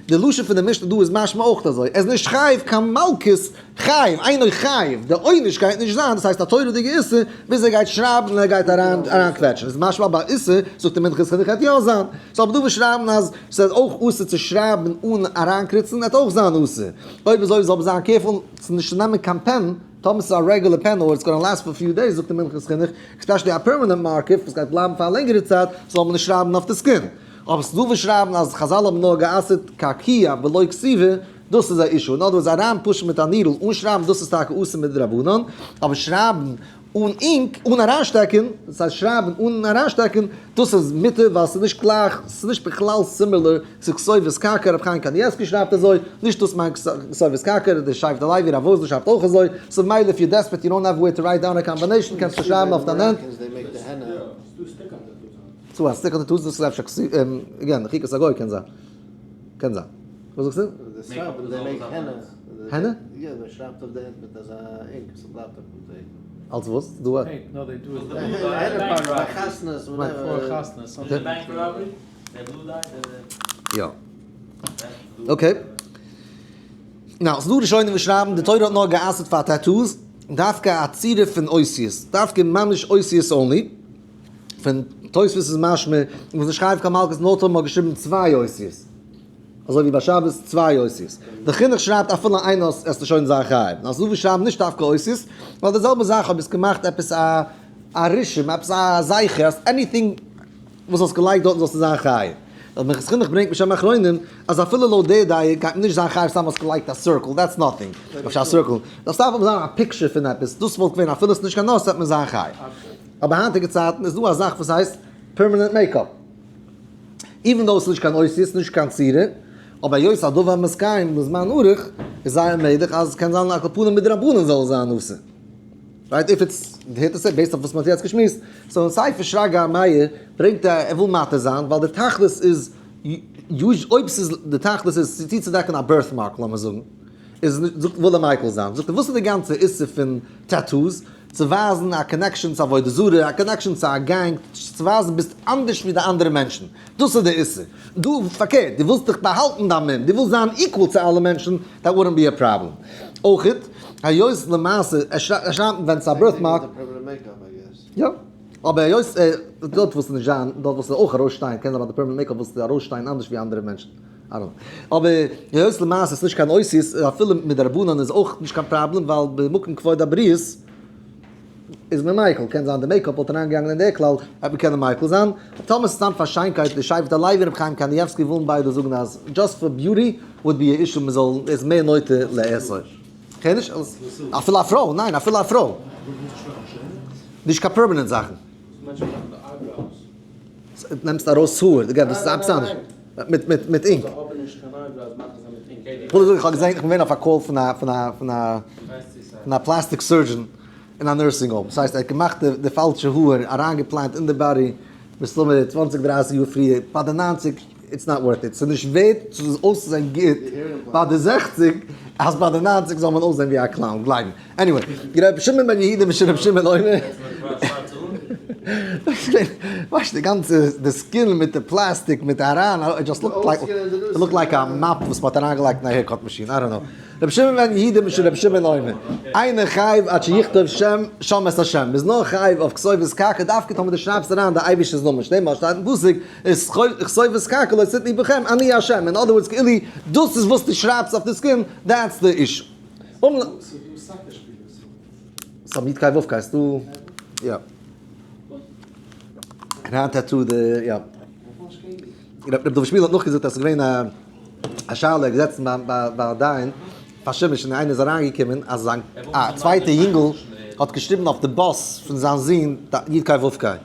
די לשון פון די משנה דא איז משמע אויך אזוי, ער איז נישט חייב קיין מלקות, חייב, אינו חייב, די עונש גייט נישט זיין, דאס הייסט א תורה'דיגע איסור, ביז ער גייט שרייבן און ער גייט אריין אריינקוועטשן, איז משמע ביי איסור, זאגט די מנחת חינוך העט יא זיין, so אבער דא וואס שרייבן אז ס'איז אויך אסור צו שרייבן אן אריינקריצן, העט אויך זיין אסור, אויב אזוי זאל מען זיין careful צו נישט נעמען קיין pen, טאמער ס'איז א regular pen or it's gonna last for few days, זאגט די מנחת חינוך, especially א permanent marker וואס גייט בלייבן פאר א לענגערע צייט, זאל מען נישט שרייבן אויף די skin. אבער ס'דא וואס שרייבן אז חזל האבן נאר גע'אסר'ט קעקע ולא כתיבה, דאס איז א issue, in other words אריינפושן מיט א needle אן שרייבן דאס איז טאקע אסור מדרבנן, אבער שרייבן אן ink אן אריינשטעקן, דאס הייסט שרייבן אן אריינשטעקן, דאס איז מותר ווייל ס'איז נישט גלייך, ס'איז נישט בכלל similar צו כתובת קעקע, רבי חיים קנייבסקי שרייבט אזוי, נישט דאס מיינט כתובת קעקע, דער שבט הלוי רב וואזנער שרייבט אויך אזוי, so מילא if you desperate you don't have where to write down a combination קענסטו שרייבן אויף דיין הענט. צו א stick אדער טוס דאס איז אפשר again חוקת הגוי קען זיין. קען זיין. וואס זאגסטו? henna? אלס וואס? דו יא. Okay. Now, ס'דא ראשונים וואס שרייבן די תורה האט נאר גע'אסר'ט פאר tattoos, דווקא א צורה פון אותיות, דווקא ממש אותיות only. פון תוספות איז משמע מ'איז נישט חייב קיין מלקות נאר טאמער מ'האט געשריבן צוויי אותיות, אזוי ווי ביי שבת צוויי אותיות. די חינוך שרייבט אפילו איין אות עסטו שוין זיין חייב. נאר ס'דא וואס שרייבן נישט דווקא אותיות, ווייל די זעלבע זאך אויב האסט געמאכט עפעס א א רישום, עפעס א זכר, אז anything וואס האסט געלייגט דארטן זאלסטו זיין חייב. דער מנחת חינוך ברענגט בשם אחרונים אז אפילו לויט די דעה גייט מען נישט זיין חייב סתם האסט געלייגט א circle, that's nothing. אפשר א circle. דאס דארף אבער זיין א picture פון עפעס, דאס וואלט געווען אפילו ס'איז נישט קיין אות וועט מען זיין חייב. אבער היינטיגע צייטן איז דא א זאך וואס הייסט permanent makeup. Even though ס'איז נישט קיין אותיות, נישט קיין צורה, אבער היות הדבר מתקיים בזמן ארוך, איז זייער מעגליך אז עס קען זיין על כל פנים מדרבנן זאל עס זיין אסור. Right? If it's here to stay, based אויף וואס מ'האט יעצט געשמועסט. So אין ספר שרגא מאיר ברענגט ער ער וויל מתיר זיין, ווייל די תכלית איז, אויב ס'איז די תכלית איז צוצודעקן א birthmark לאמיר זאגן, איז זאגט וויל ער מיקל זיין. זאגט ער וואס איז די גאנצע איסור פון tattoos? צו ווייזן א connection צו עבודה זרה, א connection צו א gang, צו ווייזן ביסט אנדערש ווי די אנדערע מענטשן. דאס איז די איסור. דא פארקערט, דו ווילסט דיך באהאלטן דיין מום, דו ווילסט זיין equal צו אלע מענטשן, that wouldn't be a problem. אויך, היות למעשה, ער שרייבט ווען ס'איז א birthmark. יא. אבער היות דארט וואלסטו נישט זיין, דארט וואלסטו אויך ארויסשטיין, קען זיין ביי די permanent makeup וואלסטו ארויסשטיין אנדערש ווי אנדערע מענטשן. I don't know. אבער היות למעשה איז נישט קיין אותיות, אפילו מדרבנן איז אויך נישט קיין פראבלעם ווייל במקום כבוד הבריות. איז מען מיקל, קען זיין די makeup וואלט אריינגעגאנגען אין די כלל, וועט מען קענען מיקל זיין. טאמער סתם פאר שיינקייט, די שבט הלוי און רבי חיים קאניעווסקי ווילן ביידע זאגן אז just for beauty would be a issue מען זאל איז מער נוטה לאסור. כ'הער נישט, אפילו א פרוי, ניין אפילו א פרוי. נישט קיין permanent זאכן. נעמסט ארויס האר, דאס איז עפעס אנדערש. מיט מיט מיט ink. כ'וויל זאגן, כ'האב געזען, כ'בין געווען אויף א call פון א פון א פון א פון א plastic surgeon אין א nursing home. ס'הייסט ער האט געמאכט די פאלשע האר, אריינגעפלאנט אין די body, מסתמא צוואנציג דרייסיג יאר פריער, ביי די ניינציג, it's not worth it. ס'איז נישט ווערט צו אויסזען גוט ביי די 60, אז ביי די 90 זאל מען אויסזען ווי א clown, גלייב מיר. Anyway, רבי שמעון בן יהודה משום רבי שמעון אומר, ווייסט די גאנצע די skin מיט די פלאסטיק מיט די אריין, it just looked like, it looked like a mop וואס מ'האט אריינגעלייגט אין א haircut machine, I don't know. רבי שמעון בן יהודה משום רבי שמעון אומר, אינו חייב עד שיכתוב שם שם את השם, מ'איז נאר חייב אויף כתובת קרקע דווקא טאמער דו שרייבסט אריין די אייבישטער'ס נאמען, שנאמר שטייט אין פסוק, כתובת קרקע לא תתנו בכם, אני השם, in other words כאילו דאס איז וואס דו שרייבסט אויף די skin, that's the issue. ס'איז מיט קיין וואף קייסט דו יא. אריין tattoo די יא. רב דוד שפיל האט נאכגעזאגט אז ס'איז געווען א א שאלה געזעצן ביי ביי ביי דיין פארשימיש און איינער איז אריינגעקומען אז זיין א צווייטע יונגל האט געשריבן אויף די באס פון זיין זון יוד קיי וואו קיי.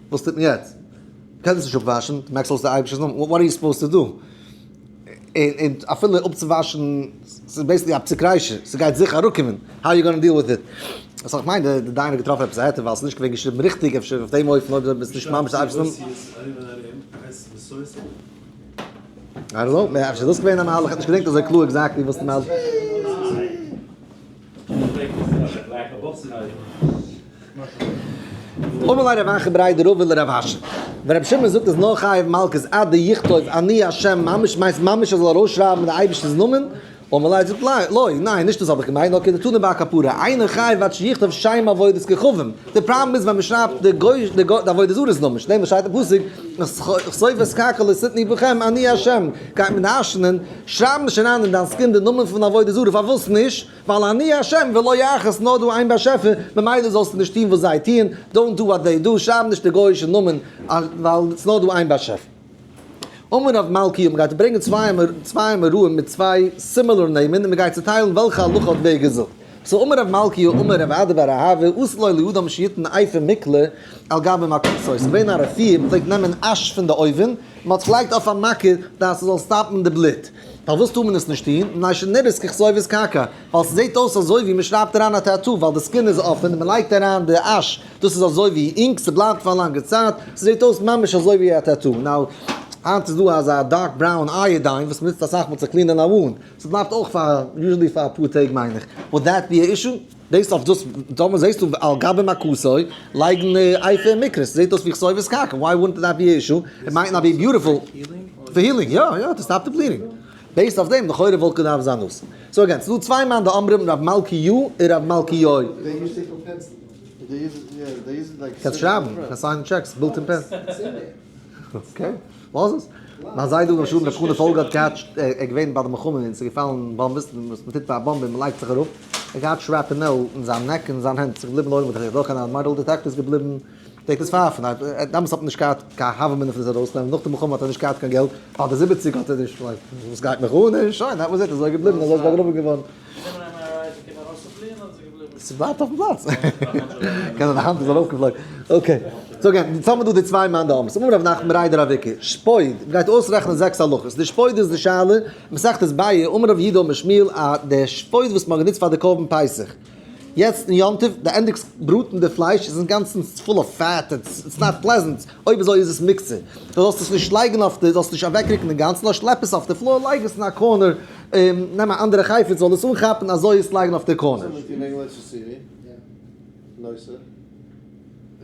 וואס טוט מען יעצט? קענסט עס נישט אפוואשן, דו מעקסט אויס די אייבישטער'ס נאמען, what are you supposed to do? און אפילו אפצואוואשן, ס'איז basically א פסיק רישא, ס'גייט זיכער אראפקומען, how you gonna deal with it? סאו איך מיין די דיין האט געטראפן עפעס א היתר ווייל ס'איז נישט געווען געשריבן ריכטיג, אפשר אויף דעם אופן אויב איז נישט ממש די אייבערשטער'ס נאמען. I don't know, אפשר איז דאס געווען א מהלך, איך האב נישט געדענקט אזוי קלאר exactly וואס די מהלך. אמר ליה רב אחא בריה דרבא לרב אשי, ווען רבי שמעון זאגט אז נאר חייב מלקות עד דיכתוב אני השם ממש מיינט ממש ער זאל ארויסשרייבן די אייבערשטענס נאמען, אמר ליה זאגט לא, ניין נישט דאס האב איך געמיינט נאר כדתנא בי כפרה אינו חייב עד שיכתוב שם עבודת כוכבים, די פראבלעם איז ווען מען שרייבט די גוי די עבודה זרה'ס נאמען, שנאמר שטייט אין פסוק כתובת קרקע לא תתנו בכם אני השם, גייט מען דרש'נען, שרייב נישט אריין אין דיין skin די נאמען פון עבודה זרה פארוואס נישט? ווייל אני השם ולא אחר ס'נאר דא איין באשעפער, ממילא זאלסטו נישט טון וואס זיי טוען, don't do what they do, שרייב נישט די גוי'אישע נאמען, ווייל ס'נאר דא איין באשעפער. אמר רב מלכיאל, מ'גייט ברענגען צוויי אמוראים מיט צוויי similar נעמען און מ'גייט צוטיילן וועלכע הלכה האט ווער געזאגט. so אמר רב מלכיאל אמר רב אדא בר אהבה אסור לו לאדם שיתן אפר מקלה על גבי מכתו, ס'איז געווען א רפואה, מ'פלעגט נעמען אש פון די אויווען, מ'האט עס געלייגט אויף א מכה דאס ס'זאל סטאפן די בלוט. פארוואס טאר מען עס נישט טון? מפני שנראית ככתובת קרקע, ווייל ס'זעט אויס אזוי ווי מ'שרייבט אריין א tattoo, ווייל די skin איז אפען און מ'לייגט אריין די אש, דאס איז אזוי ווי ink, ס'בלייבט פאר א לאנגע צייט, ס'זעט אויס ממש אזוי ווי א tattoo. Now, היינט איז דא אזא dark brown iodine וואס מ'נוצט אסאך מאל צו קלינען א wound, ס'בלייבט אויך פאר, usually פאר אפאר טעג מיין איך. Would that be a issue? דאס אויף דאס, טאמער זעסטו על גבי מכתו לייגן אפר מקלה, ס'זעט אויס ווי כתובת קרקע, why wouldn't that be a issue? It might not be beautiful. For healing, יא יא, to stop the bleeding. Based אויף דעם, לכאורה וואלט געדארפט זיין אסור. So again, ס'דא צוויי מאן דאמרים, רב מלכי יו און רב מלכי יוי. קענסט שרייבן, קענסט סיינען checks, built in pen. Okay, לאז עס. מיין זיידע ר' שלום ר' חנא פאלגא האט געהאט, ער איז געווען ביי די מלחמה און ס'איז געפאלן באמבעס, וואס מ'טוט ביי א באמבע, מ'לייגט זיך אראפ, ער האט געהאט shrapnel אין זיין neck און זיין הענט, ס'איז געבליבן לעולם מיט א קיין metal detector איז געבליבן, פלעגט עס פייפן, דאמאלס האט מען נישט געהאט קיין הוה אמינא פון עס ארויסנעמען, נאך די מלחמה האט ער נישט געהאט קיין געלט, ביי די 70 האט ער נישט, like, וואס גייט מיך אן, און שוין, that was it, אזוי געבליבן, אזוי איז באגראבן געווארן. ס'בלייבט אויפן פלאץ. קען זיין די האנט איז ארויפגעפלויגן. Okay. So again, יעצט האבן מיר דא די צוויי מאן דאמרים. אמר רב נחמן בריה דרב איקא, שפוד, מ'גייט אויסרעכענען זעקס הלכות. די שפוד איז די שאלה, מסכת ביעא, אמר רב יהודה אמר שמואל, א די שפוד וואס מ'האט גענוצט פאר די קרבן פסח. יעצט אין יום טוב, די ענדיגסט בראטן די פלייש, איז אינגאנצן full of fat, it's not pleasant, אויב אזוי איז עס מוקצה. דו זאלסט עס נישט לייגן אויף די, זאלסט נישט אוועקרוקן אינגאנצן, נאר שלעפ עס אויף די floor, לייג עס אין א corner, נעם א אנדערע חפץ זאל עס אנכאפן אזוי עס לייגן אויף די corner.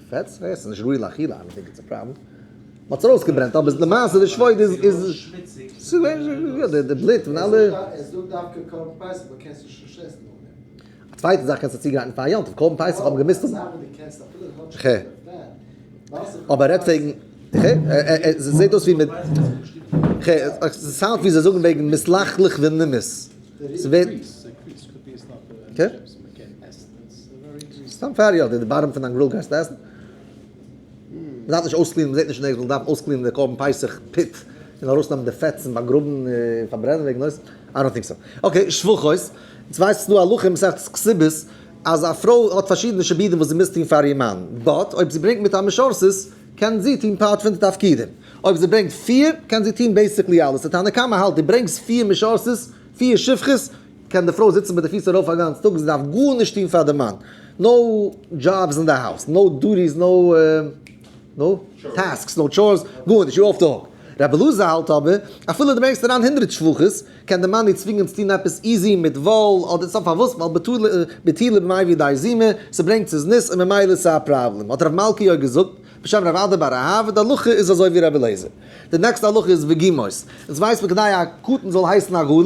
פעטס? עס איז נישט ראוי לאכילה, I don't think it's a problem. מ'האט עס ארויסגעברענט אבער למעשה די שפוד איז איז יא די בלוט און אלע. א צווייטע זאך קענסטו צוגרייטן פאר יום טוב, קרבן פסח האט מען געמוזט האבן. אבער רעדט וועגן, זעט אויס ווי מיט, sound ווי זיי זאגן וועגן מתלכלך ונמאס. ס'ווערט. סתם פאר יא, די bottom פון דיין grill גייסטו עסן. מ'דארף נישט אויס clean ען, מ'זעט נישט אין ערגעץ מ'זאל דארפן אויס clean ען די קרבן פסח pit און ארויסנעמען די פעטס און באגראבן און פארברענען וועגן דאס, I don't think so. Okay, שפחות, יעצט ווייסט ס'דא א הלכה אין מסכת כתובות אז א פרוי האט פארשידענע שעבודים וואס זי מוז טון פאר איר מאן, but אויב זי ברענגט מיט א משרתת קען זי טון פארט פון די תפקידים, אויב זי ברענגט פיר קען זי טון basically אלעס, די תנא קמא האלט דו ברענגסט פיר משרתות, פיר שפחות, קען די פרוי זיצן מיט די פיס ארויף א גאנץ טאג, זי דארף גארנישט טון פאר די מאן, no jobs אין די הויז, no duties, no no tasks, no chores, גארנישט, you're off the hook. רבי אלעזר האלט אבער, אפילו דו ברענגסט אריין 100 שפחות, קען די מאן איר צווינגען צו טון עפעס easy מיט וואל אדער סתם פארוואס, ווייל בטילה במאי די זימה, ס'ברענגט צו זנות און ממילא איז ס'א פראבלעם. האט רב מלכיאור געזאגט, בשם רב אדא בר אהבה, די הלכה איז אזוי ווי רבי אליעזר. די next ע הלכה איז וגימות. אונז ווייסט מען כדי א קטן זאל הייסן א גדול,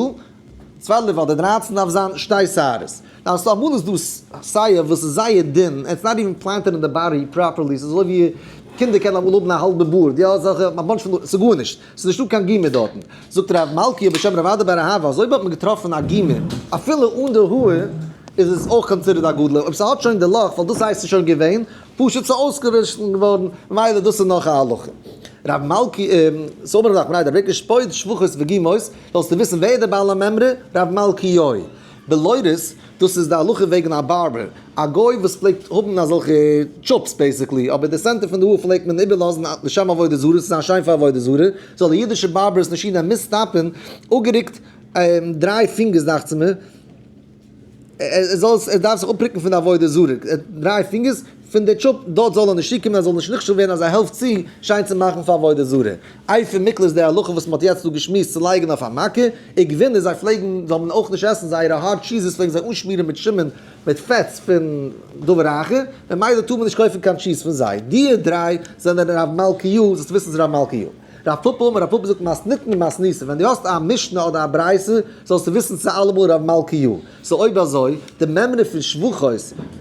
12 אדער 13 דארף זיין שתי שערות. Now, ס'דא אמאל איז דא שער וואס איז זייער דין, it's not even planted in the body properly, ס'איז אזוי ווי קינדער קענען אמאל האבן א האלבע בארד, יא, אזעלכע, א bunch פון, ס'איז גארנישט, ס'איז נישטא קיין גימ' דארטן. זאגט רב מלכיאור בשם רב אדא בר אהבה, אז אויב האט מען געטראפן א גימ', אפילו אן די האר, איז עס אויך considered א גדול, אויב ס'האט שוין די לאך, ווייל דאס הייסט ס'איז שוין געווען, פשוט ס'איז אויסגעריסן געווארן, ממילא דאס איז נאך א הלכה. רב מלכי, ס'אמר רב נחמן בריה דרב איקא שפוד שפחות וגימות, זאלסטו וויסן ווער איז דער בעל המימרא, רב מלכיאור. בלורית, דאס איז די הלכה וועגן א barber, א גוי וואס פלעגט האבן אזעלכע chops basically, אבער די center פון די האר פלעגט מען איבערלאזן לשם עבודה זרה, ס'איז א שיין פאר עבודה זרה, זאל די אידישע barbers נישט און ער מוז stop ן, אפגערוקט דריי פינגערס דאכט זיך מיר, ער זאל עס, ער דארף זיך אפרוקן פון די עבודה זרה, דריי פינגערס פון די טשופ, דארט זאל ער נישט צוקומען, ער זאל נישט נכשל ווערן אז ער העלפט צו שיין צו מאכן פאר עבודה זרה. אפי מקלה איז די הלכה וואס מ'האט יעצט דא געשמועסט צו לייגן אויף א מכה, וגבינה זיי פלעגן, זאל מען אויך נישט עסן זייערע hard cheeses פלעגן זיי אנשמירן מיט שומן מיט פעטס פון דבר אחר, ממילא טאר מען נישט קויפן קיין טשיז פון זיי. די דריי זענען רב מלכיאור, זאלסטו וויסן ס'איז רב מלכיאור. רב פפא אמר, רב פפא זאגט מתניתין מתניתא, ווען דו האסט א משנה אדער א ברייתא זאלסטו וויסן ס'איז אלעמאל רב מלכיאור. so אויב אזוי, די מימרא פון שפחות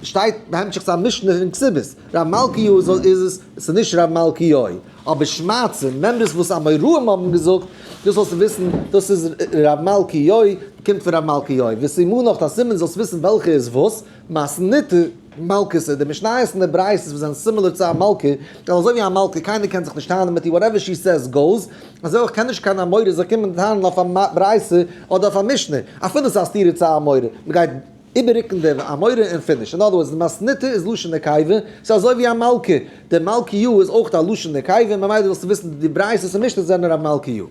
שטייט בהמשך צו א משנה אין כתובות, רב מלכיאור איז עס, ס'איז נישט רב מלכיאור. אבער שמעתתא, מימרות וואס אמוראים האבן געזאגט, דאס זאלסטו וויסן, דאס איז רב מלכיאור, קומט פון רב מלכיאור. וסימנך, דיין סימן זאלסט וויסן וועלכע איז וואס, מתניתא מלכתא, די משניות און די ברייתות וואס זענען similar צו א מלכה, ווייל אזוי ווי א מלכה, קיינער קען זיך נישט טענה'ן מיט איר, whatever she says goes, אזוי אויך קען נישט קיין אמורא זיך קומען טענה'ן אויף א ברייתא אדער אויף א משנה, אפילו ס'איז א סתירה צו א אמורא, מ'גייט איבעררוקן די אמורא און finish. In other words, די מתניתא איז לשון נקבה, ס'איז אזוי ווי א מלכה, די מלכיו איז אויך א לשון נקבה, ממילא זאלסטו וויסן די ברייתות און משניות זענען רב מלכיו.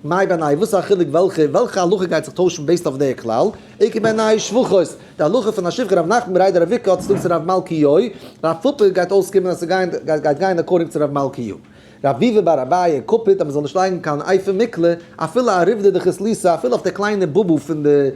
מאי בינייהו, וואס איז א חילוק וועלכע וועלכע הלכה גייט זיך טוישן based אויף די כלל? איכא בינייהו שפחות, די הלכה פון א שפחה רב נחמן בריה דרב איקא האט צו טון צו רב מלכיו, רב פפא גייט אויסקומען אז ס'גייט גיין according צו רב מלכיו. רב ביבי בר אביי קפיד אז מ'זאל נישט לייגן קיין אפי מקלה אפילו אריבדא דכסליתא אפילו אויף די קליינע בובו פון די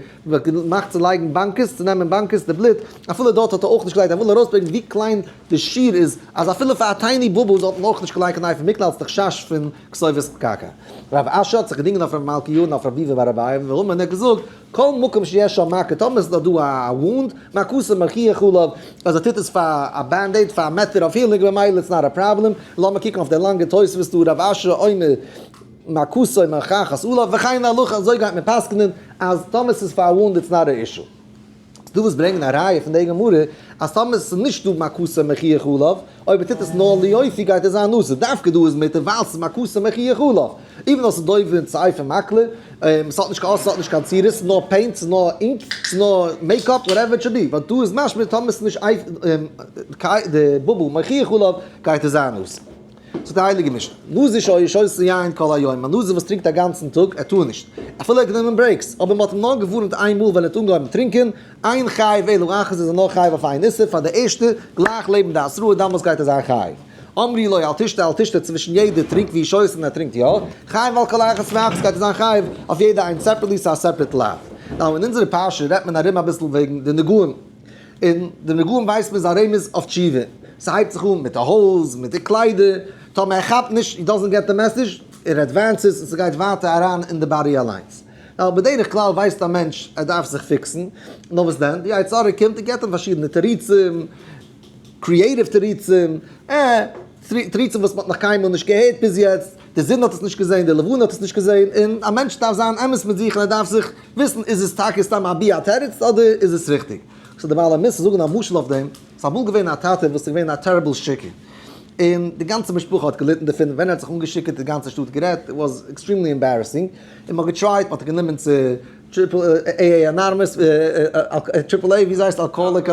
מאכט צו לייגן באנקעס צו נעמען באנקעס די בלוט אפילו דארט האט ער אויך נישט געלייגט ער וויל ארויסברענגען ווי קליין די שיעור איז אז אפילו פאר א tiny בובו זאל מען אויך נישט לייגן קיין אפי מקלה אלס די חשש פון כתובת קרקע. רב אשי האט זיך געדינגען אויף רב מלכיאור און אויף רב ביבי בר אביי ואמר און ער האט געזאגט כל מקום שיש שם מכה, טאמער איז דארט דא א wound, מכתו מוכיח עליו, אז ער טוט עס פאר א band-aid, פאר א method of healing, ממילא it's not a problem, לאמיר קוקן אויף די לאנגע תוספות דא, רב אשי אומר מכתו מוכיחת עליו, וכן להלכה, אזוי גייט מען פסק'נען, אז טאמער ס'איז פאר א wound it's not a issue. ס'דא וואס ברענגען א ראיה פון די גמרא, אז טאמער ס'איז נישט דא מכתו מוכיח עליו, אויב ער טוט עס נאר ליופי גייט עס זיין אסור, דווקא דא איז מותר ווייל ס'איז מכתו מוכיח עליו. even though ס'איז דומה צו אפי מקלה, ס'האט נישט קיין אות, ס'האט נישט קיין צורה, ס'איז נאר paint, ס'איז נאר ink, ס'איז נאר makeup, whatever it should be, but דא איז משמע טאמער ס'איז נישט די בובו מוכיח עליו גייט עס זיין אסור. זאגט די הייליגע משנה, נזיר שהיה שותה יין כל היום, א נזיר וואס טרינקט א גאנצן טאג, ער טאר נישט, אפילו ער האט גענומען breaks, אבער מ'האט אים נאר געווארנט איין מאל ווען ער האט אנגעהויבן טרינקען, אין חייב אלא אחת איז ער נאר חייב אויף איין איסור, פאר די ערשטע, גלייך לעבן די התראה, דאמאלס גייט ער זיין חייב. אמרו לו אל תשתה אל תשתה צווישן יעדע טרינק והוא שותה און ער טרינקט יא, חייב על כל אחת ואחת גייט ער זיין חייב אויף יעדע איינס separately, ס'איז א separate לאו. Now אין אונזערע פרשה רעדט מען ארום אביסל וועגן די נגעים, און די נגעים ווייסט מען איז א רמז אויף תשובה, ס'הייבט זיך אן מיט די הויז, מיט די קליידער, טאמער ער כאפט נישט, he doesn't get the message, ער advances און ס'גייט ווייטער אריין אין די body אליינס. Now בדרך כלל ווייסט א מענטש ער דארף זיך fix ן, נאר וואס דען, די יצר הרע קומט און געבט אים פארשידענע תירוצים, creative תירוצים, תירוצים וואס מ'האט נאך קיינמאל נישט געהערט ביז יעצט, די זון האט עס נישט געזען, די לבנה האט עס נישט געזען, און א מענטש דארף זיין אמת מיט זיך און ער דארף זיך וויסן איז עס טאקע סתם אבי א תירוץ אדער איז עס ריכטיג. So די בעלי מוסר זאגן א משל אויף דעם, ס'איז אמאל געווען א טאטע וואס איז געווען א terrible שיכור, און די גאנצע משפחה האט געליטן דערפון, ווען ער האט זיך אנגעשיכורט די גאנצע שטאט גערעדט, it was extremely embarrassing, און מ'האט גע try ט, מ'האט אים גענומען צו triple AA Anonymous, triple A, וויאזוי הייסט alcoholic,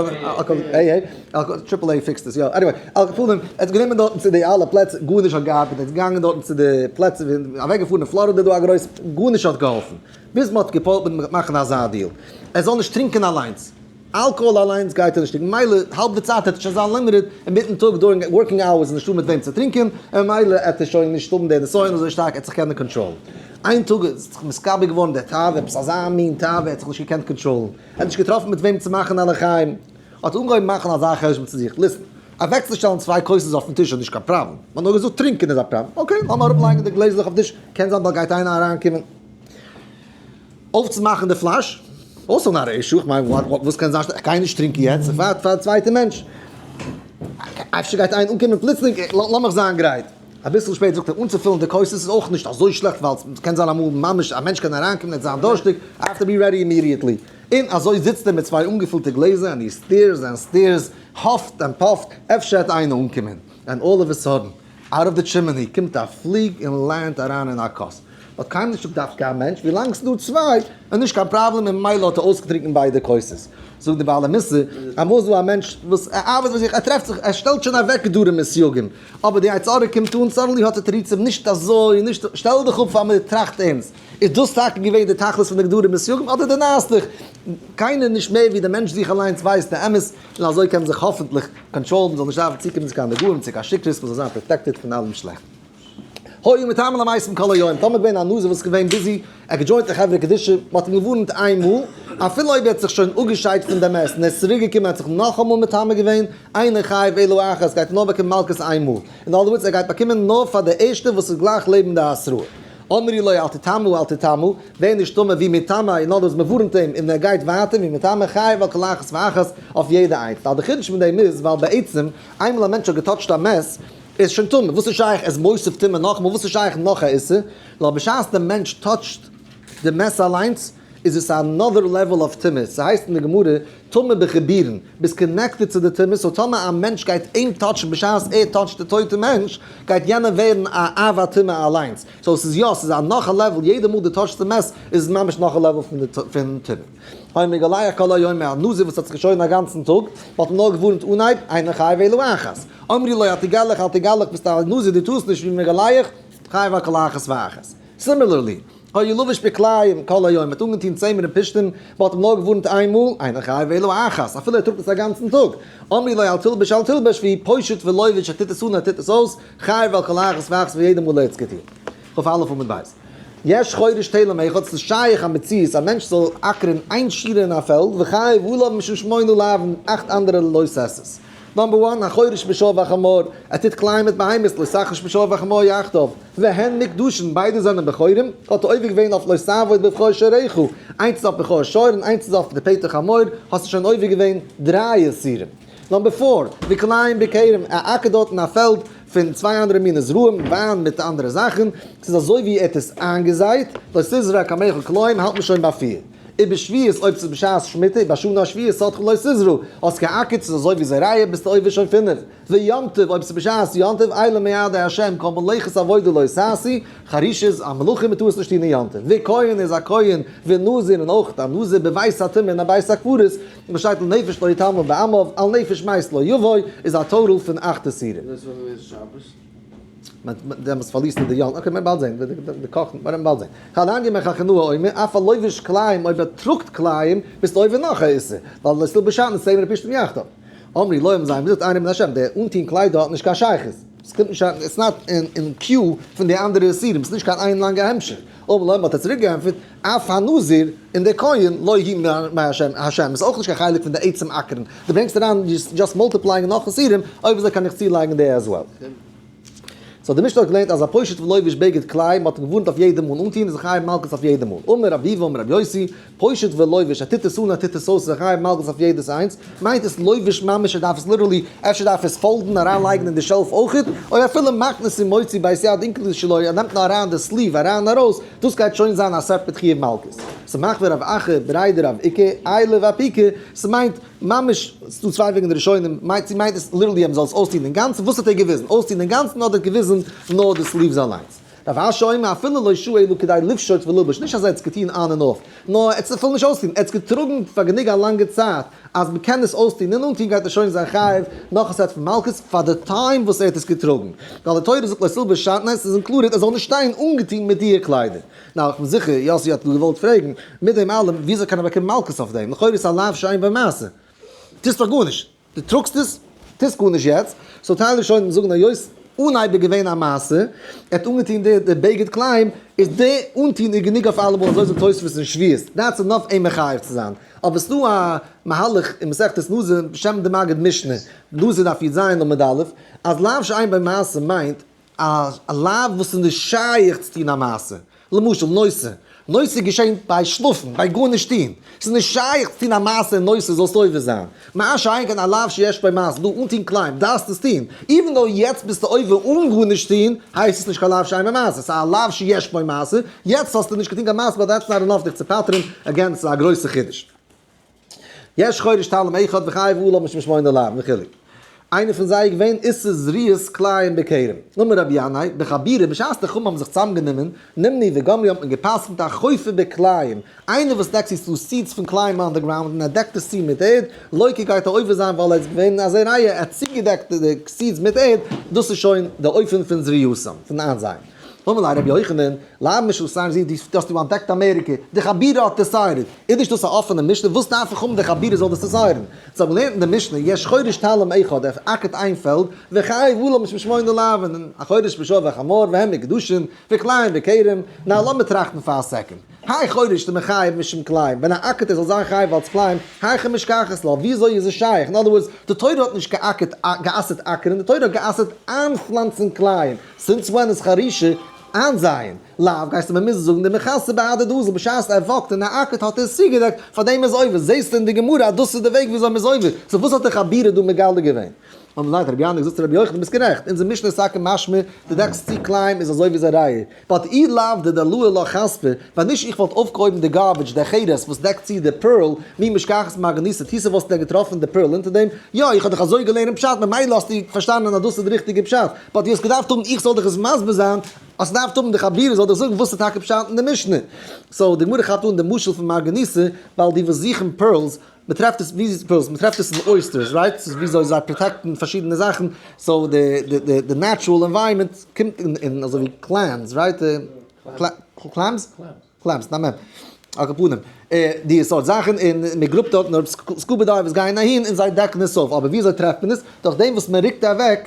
AA, triple A fixed עס יא, anyway, על כל פנים, ער האט גענומען דארטן צו די אלע פלעצער, גארנישט האט געארבעט, ער איז געגאנגען דארטן צו די פלעצער, אוועקגעפארן אין פלארידע דא א גרויס, גארנישט האט געהאלפן, ביז מ'האט געפועלט מיט אים מאכן אזא deal, ער זאל נישט טרינקען אליינס. אלקאהאל אליינס גייט ער נישט טרינקען, מילא האלב די צייט העט ער שוין זיין limited, אינמיטן טאג during working hours איז נישטא מיט וועם צו טרינקען, און ממילא העט ער שוין נישט האבן די נסיון אזוי שטארק, ער האט זיך קענען control ן. איין טאג איז זיך מתגבר געווארן די תאווה, עפעס אזא מין תאווה, ער האט זיך נישט געקענט control ן, ער האט נישט געטראפן מיט וועם צו מאכן א לחיים, האט ער אנגעהויבן מאכן אזא חשבון צו זיך, listen, אוועקצושטעלן צוויי כוסות אויפן טיש איז נישט קיין פראבלעם, מען האט נאר געזאגט טרינקען איז א פראבלעם, okay, לאמיר אראפלייגן די גלעזלעך אויפן טיש, קען זיין באלד גייט איינער אריינקומען. אויפצומאכן די פלאש, also not א issue, כ'מיין וואס קען זיין, כ'גיי נישט טרינקען יעצט, איך ווארט פאר א צווייטע מענטש, אפשר גייט איינער אנקומען פלוצלינג, לאמיך זיין גרייט. אביסל שפעטער זאגט ער, אנצופילן די כוסות איז אויך נישט אזוי שלעכט ווייל ס'קען זיין אמאל ממש א מענטש קען אריינקומען און זיין דורשטיג, I have to be ready immediately. און אזוי זיצט ער מיט צוויי אנגעפילטע גלעזער and he stares and stares, האפט און פאפט, אפשר וועט איינער אנקומען. And all of a sudden, out of the chimney קומט א פליג און land אריין אין א כוס. האט קיינמאל נישט געדארפט קיין מענטש, ווילאנג ס'איז דא צוויי איז נישט קיין פראבלעם און ממילא האט ער אויסגעטרינקען ביידע כוסות. זאגט די בעל המוסר, אמאל איז דא א מענטש וואס ער ארבעט ביי זיך, ער טרעפט זיך, ער שטעלט שוין אוועק גדרים און סייגים, אבער די יצר הרע קומט אן, suddenly האט ער תירוצים, נישט אזוי, נישט, שטעל דיך אפ פאר מיר, טראכט ערנסט, איז דאס טאקע געווען די תכלית פון די גדרים און סייגים אדער די נייעסט דיך? קיינער נישט מער ווי די מענטש זיך אליינס ווייסט די אמת, און אזוי קען מען זיך האפענטליך control ן, מ'זאל נישט דארפן צוקומען צו קיין נגעים, צו קיין שכרות, מ'זאל זיין protected פון אלעם שלעכטן. היה מטמא למתים כל היום, טאמער געווען א נזיר וואס איז געווען busy, ער האט גע join ט די חברה קדישא, מען האט אים געווארנט איין מאל, אפילו אויב ער האט זיך שוין אפגעשיידט פון דעם מת און ער איז צוריק געקומען האט זיך נאכאמאל מטמא געווען, אינו חייב אלא אחת, גייט ער נאר באקומען מלקות איין מאל, in other words ער גייט באקומען נאר פאר די ערשטע וואס איז גלייך לעבן די התראה. אמרו לו אל תטמא אל תטמא, ווער נישט טמא והוא מטמא, in other words מען ווארנט אים און ער גייט ווייטער, והוא מטמא חייב על כל אחת ואחת, אויף יעדע איינס, ווייל די חידוש פון דעם איז ווייל בעצם איינמאל א מענטש האט גע touch ט א מת, איז שוין טמא, וואס איז שייך עס מוסיף טומאה נאכאמאל, וואס איז שייך נאך א איסור, נאר בשעת די מענטש touch ט די מת אליינס, איז עס another level of טומאה, ס'הייסט אין די גמרא, טמא בחיבורין, ביסט connected צו די טומאה, so טאמער א מענטש גייט אים touch ן בשעת ער touch ט די טויטע מענטש, גייט יענער ווערן א אב הטומאה אליינס, so ס'איז יא, ס'איז א נאך א level, יעדע מאל דו touch סט די מת, איז עס ממש נאך א level פון טומאה. היה מגלח כל היום א נזיר וואס האט זיך געשוירן א גאנצן טאג, מ'האט אים נאר געווארנט אנהייב, אינו חייב אלא אחת. אמרו לו אל תגלח אל תגלח ביסט א נזיר דו טארסט נישט והוא מגלח, חייב על כל אחת ואחת. similarly, היה לובש בכלאים כל היום מ'האט אנגעטון צמר און פשתים, מ'האט אים נאר געווארנט איין מאל, אינו חייב אלא אחת, אפילו ער טראגט עס א גאנצן טאג. אמרו לו אל תלבש אל תלבש והוא פושט ולובש ער טוט עס אן ער טוט עס אויס, חייב על כל אחת ואחת פאר יעדע מאל ער האט עס געטון. כ"א עמוד ב'. יש חורש תלם אחד, ס'איז שייך א מציאות א מענטש זאל אקערן איין שורה אין א פעלד, וחייב עליו משום שמונה לאווין, אכט אנדערע לא תעשה'ס. number one, החורש בשור וחמור, ער טוט כלאים מיט בהמות, לא תחרוש בשור וחמור יחדיו, והן מוקדשין, ביידע זענען בכורים, האט ער עובר געווען אויף לא תעבוד בבכור שורך, איינס איז אויף בכור שור און איינס איז אויף די פטר חמור, האסטו שוין עובר געווען דריי איסורים. number four, וכלאים בכרם, ער אקערט דארט אין א פעלד פון צוויי אנדערע מיני זרעים, וויין מיט אנדערע זאכן, ס'איז אזוי ווי ער האט עס איינגעזייט, לא תזרע כרמך כלאים, האלט מען שוין ביי פיר. ובשביעית אויב ס'איז בשעת שמיטה, ובשנה השביעית שדך לא תזרע, האסט געאקערט ס'איז אזוי ווי זורע ביסטו עובר שוין פינף. ויום טוב אויב ס'איז בשעת יום טוב אלה מועדי השם כל מלאכת עבודה לא תעשו, חרישה איז א מלאכה מ'טאר עס נישט טון אין יום טוב, וכהן איז א כהן ונזיר און אויך א נזיר בבית הטומאה און א בית הקברות, וואס שטייט לנפש לא יטמא בעמיו, על נפש מת לא יבוא, איז א total פון אכט איסורים. דאס וואס איז שבת? דעמאלטס פארלירסטו די יום, okay מיר באלד זען, די קאכן, מיר באלד זען. חנניה בן חכינאי אומר, אף הלובש כלאים אויב ער טראגט כלאים, ביסטו עובר נאך א איסור, ווייל לא תלבש שעטנז צמר ופשתים יחדיו. אמרו לו האבן זיי אים געזאגט אינו מן השם, דער אנטוהן קליידער האט נישט קיין שייכות, עס קומט נישט אריין, it's not אין queue פון די אנדערע איסורים, עס איז נישט קיין איין לאנגע המשך. אמר להם האט ער צוריק געענטפערט, אף הנזיר און דער כהן לא הוא מהשם, השם איז אויך נישט קיין חלק פון די עצם אקערן, דו ברענגסט אריין just multiplying נאך איסורים, אויב אזוי קען איך צולייגן די as well. so די משנה האט געלערנט אז הפושט ולובש בגד כלאים מ'האט געווארנט אויף יעדע מאל אנטוהן איז ער חייב מלקות אויף יעדע מאל, אמר רבי אבהו אמר רבי יוסי, פושט ולובש ער טוט עס אן ער טוט עס אויס איז ער חייב מלקות אויף יעדעס איינס, מיינט עס לובש ממש ער דארף עס literally אפשר דארף ער עס fold ן אריין לייגן אין די shelf אויכעט, או אפילו מכניס ומוציא בית יד אונקלוס שלו ער נעמט נאר אריין די sleeve אריין און ארויס, דאס גייט שוין זיין א separate חיוב מלקות. ס'מאכט ווי רב אחא בריה דרב איקא, עיילא ואפיקא, ס'מיינט. ממש, ס'דא צוויי וועגן די ראשונים, מיינט צו מיינט עס literally אז מ'זאל עס אויסטון אינגאנצן, וואס האט ער געוויזן? אויסטון אינגאנצן אדער האט געוויזן נאר די sleeves אליינס? רב אשי אומר אפילו לא שהה אלא כדי לפשוט וללבוש, נישט אז ער האט עס געטון on און off, נאר ער האט עס אפילו נישט אויסטון, ער האט עס געטראגן פאר גענוג א לאנגע צייט אז מ'קען עס אויסטון און אנטון גייט ער שוין זיין חייב נאך א סעט פון מלקות פאר די time וואס ער האט עס געטראגן, ווייל די תורה זאגט לא תלבש שעטנז, ס'איז included ער זאל נישט שטיין אנגעטון מיט דיע קליידער. נאר איך בין זיכער יאסי האט געוואלט פרעגן, מיט דעם אלעם וויאזוי קען ער באקומען מלקות אויף דעם? לכאורה איז עס א לאו שאין בו מעשה. טוסט דאך גארנישט. דו טראגסט עס, טוסט גארנישט יעצט. so טייל ראשונים זאגן היות אנהייב איז געווען א מעשה, ער האט אנגעטון די בגד כלאים, איז די אנטון איז גענוג אויף אלעמאל, אזוי זאגט תוספות אין שביעית, that's enough אים מחייב צו זיין. אבער ס'דא א מהלך אין מסכת נזיר בשם די מגיד משנה, נזיר דף יז עמוד א', אז לאו שאין בו מעשה מיינט א לאו וואס איז נישט שייך צו טון א מעשה, למשל נושא, נושא געשענט ביי שלאפן, ביי גארנישט טון, ס'איז נישט שייך צו טון א מעשה און נושא זאלסט עובר זיין, מה שאין כן א לאו שיש בו מעשה, דא אנטון כלאים דארפסטו עס טון, even though יעצט ביסטו עובר אן גארנישט טון, הייסט עס נישט קיין לאו שאין בו מעשה, ס'איז א לאו שיש בו מעשה, יעצט האסטו נישט געטון קיין מעשה but that's not enough דיך צו פטר'ן, again ס'איז א גרויסע חידוש. יש חורש תלם אחד וחייב עליו משום שמונה לאוין וכו'. איינער פון זיי איז געווען איסור זריעת כלאים בכרם. אמר רבי ינאי, בחבירה, בשעת די חכמים האבן זיך צוזאמגענומען, נמנו וגמרו האט מען גע'פסק'נט החופר בכלאים, איינער וואס דעקט צו ס'דא seeds פון כלאים on the ground און ער דעקט עס צו מיט ערד, לוקה גייט ער עובר זיין ווייל ער איז געווען א זורע, ער האט צוגעדעקט די seeds מיט ערד, דאס איז שוין די אופן פון זריעתם, פון איינזייען. אמר ליה רבי יוחנן, לאו משום זי, דו האסט דא אנטדעקט אמעריקע, די חבירה האט decided, איז נישט דאס א אפענע משנה, וואס דארף איך האבן די חבירה זאל דאס decide ן? זיי האבן געלערנט אין די משנה, יש חורש תלם אחד, ער אקערט איין פעלד, וחייב עליו משום שמונה לאוין, און החורש בשור וחמור והם מוקדשין, וכלאים בכרם, נא לאמיר טראכטן פאר א second. האי חורש דמחייב משום כלאים, ווען ער אקערט ער זאל זיין חייב אלס כלאים, היכי משכחת לה, וויאזוי איז עס שייך? אין other words, די תורה האט נישט געאקערט גע'אסר'ט אקערן, די תורה האט גע'אסר'ט איינפלאנצן כלאים, since when איז חרישה איינזייען? לאו גייסטו מיר מוזן זאגן דמכסי בהדי דאזיל בשעת ער וואקט און ער אקערט האט ער עס צוגעדעקט פארדעם איז עובר, זעסטו אין די גמרא אז דאס איז די וועג וויאזוי מ'איז עובר, so וואס האט די חבירה דא מגלה געווען? אמר ליה רבי ינאי זאגט צו רבי יוחנן ביסט גערעכט, אונזער משנה איז טאקע משמע די דעקסט צו כלאים איז אזוי ווי זורע, but אי לאו דדלאי לה חספא, ווען נישט איך וואלט אויפגעהויבן די garbage די חרס וואס דעקט צו די pearl, מי משכחת מרגניתא תיתא וואלסטו דען געטראפן די pearl אונטער דעם? יא איך האב דיך אזוי געלערנט פשט ממילא האסטו פארשטאנען אז דאס איז די ריכטיגע פשט, but דו האסט געדארפט האבן איך זאל דיך עס מסביר זיין, האסט געדארפט האבן די חבירה זאל דיך זאגן וואס איז טאקע פשט אין די משנה. so די גמרא כאפט אן די משל פון מרגניתא, ווייל די וואס זוכן pearls, מען טרעפט עס ווי pearls, מען טרעפט עס אין oysters, right? ס'איז וויאזוי זיי protect ן פארשידענע זאכן, so די די די natural environment קומט אין אזוי ווי clams, right? Clams? Clams, נאמען. על כל פנים, די סארט זאכן, און מען גראבט דארט נאר scuba divers גייען אהין און זיי דעקן עס אויף, אבער וויאזוי טרעפט מען עס? דורך דעם וואס מען רוקט אוועק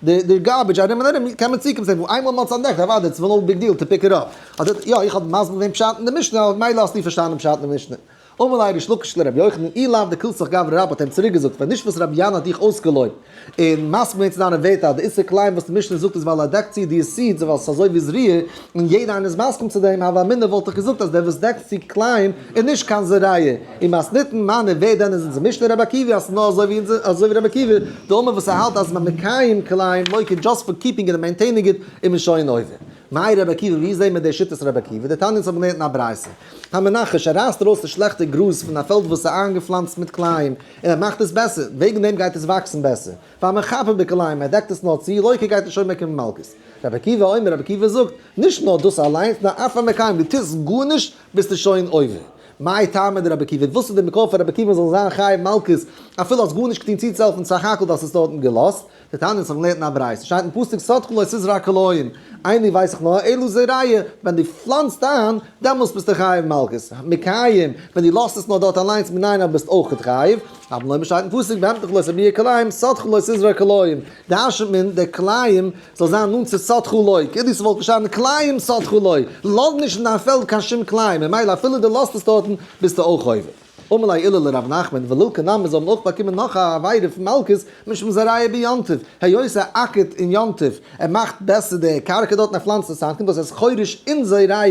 די garbage ארום און ארום קען מען צוקומען צו דעם, איינמאל מען האט עס אנטדעקט, אוודאי, it's no big deal to pick it up. אדער, יא, איך האב מסביר געווען פשט אין די משנה, אבער מילא האסטו פארשטאנען פשט אין די משנה. אמר ליה ריש לקיש לרבי יוחנן, אי לאו דקלסך גברא רבה האט אים צוריק געזאגט, ווען נישט וואס רבי ינאי האט דיך אויסגעלויבט און מסכים געווען צו דיינע ווערטער אז די איסור כלאים וואס די משנה זאגט איז ווייל ער דעקט צו די seeds ווייל ס'איז אזוי ווי זריעה און יעדער איינער איז מסכים צו דעם, הוה אמינא וואלט איך געזאגט אז דער וואס דעקט צו כלאים איז נישט קיין זורע, ומתניתין מני ווער דען איז אונזער משנה רבי עקיבא אז ס'איז נאר אזוי ווי אונזער אזוי ווי רבי עקיבא דאמר וואס ער האלט אז מקיים כלאים לוקה just for keeping it and maintaining it איז מען שוין עובר. מאי רבי עקיבא ווי זעהן מיר די שיטת רבי עקיבא? דתניא אונז האבן געלערנט אין א ברייתא. המנחש, ער רייסט ארויס די שלעכטע גראז פון א פעלד וואס איז איינגעפלאנצט מיט כלאים, און ער מאכט עס בעסער, וועגן דעם גייט עס וואקסן בעסער. והמחפה בכלאים, ער דעקט עס נאר צו, לוקה גייט ער שוין באקומען מלקות. רבי עקיבא אומר, רבי עקיבא זאגט, נישט נאר דאס אליינס, נאר אף המקיים, דו טוסט גארנישט, ביסטו שוין עובר. מאי טעמא דרבי עקיבא, וואס איז די מקור פאר רבי עקיבא זאל זיין חייב מלקות, אפילו האסט גארנישט געטון צוצוהעלפן סך הכל דו האסט עס דארטן געלאזט? דתניא אונז האבן געלערנט אין א ברייתא, שטייט אין פסוק שדך לא תזרע כלאים, איני ווייס איך נאר אלא זורע, ווען דו פלאנצט איין, דעמאלסט ביסטו חייב מלקות, מקיים, ווען דו לאזט עס נאר דארט אליינס מנין אז ביסט אויכעט חייב, תלמוד לומר שטייט אין פסוק בהמתך לא תרביע כלאים, שדך לא תזרע כלאים, דרש'נט מען די כלאים זאל זיין נאנט צו שדך לא, כאילו ס'וואלט געשטאנען כלאים שדך לא, לאז נישט אין דיין פעלד קיין שום כלאים, ממילא אפילו דו לאזט עס דארטן ביסטו אויך עובר. אמר ליה עולא לרב נחמן ולילקה נמי זיי האבן אויך באקומען נאך א עבירה פון מלקות משום זורע ביום טוב, היות ער אקערט אין יום טוב, ער מאכט בעסער די קרקע דארט און ער פלאנצט עס איין, קומט אויס אז חורש און זורע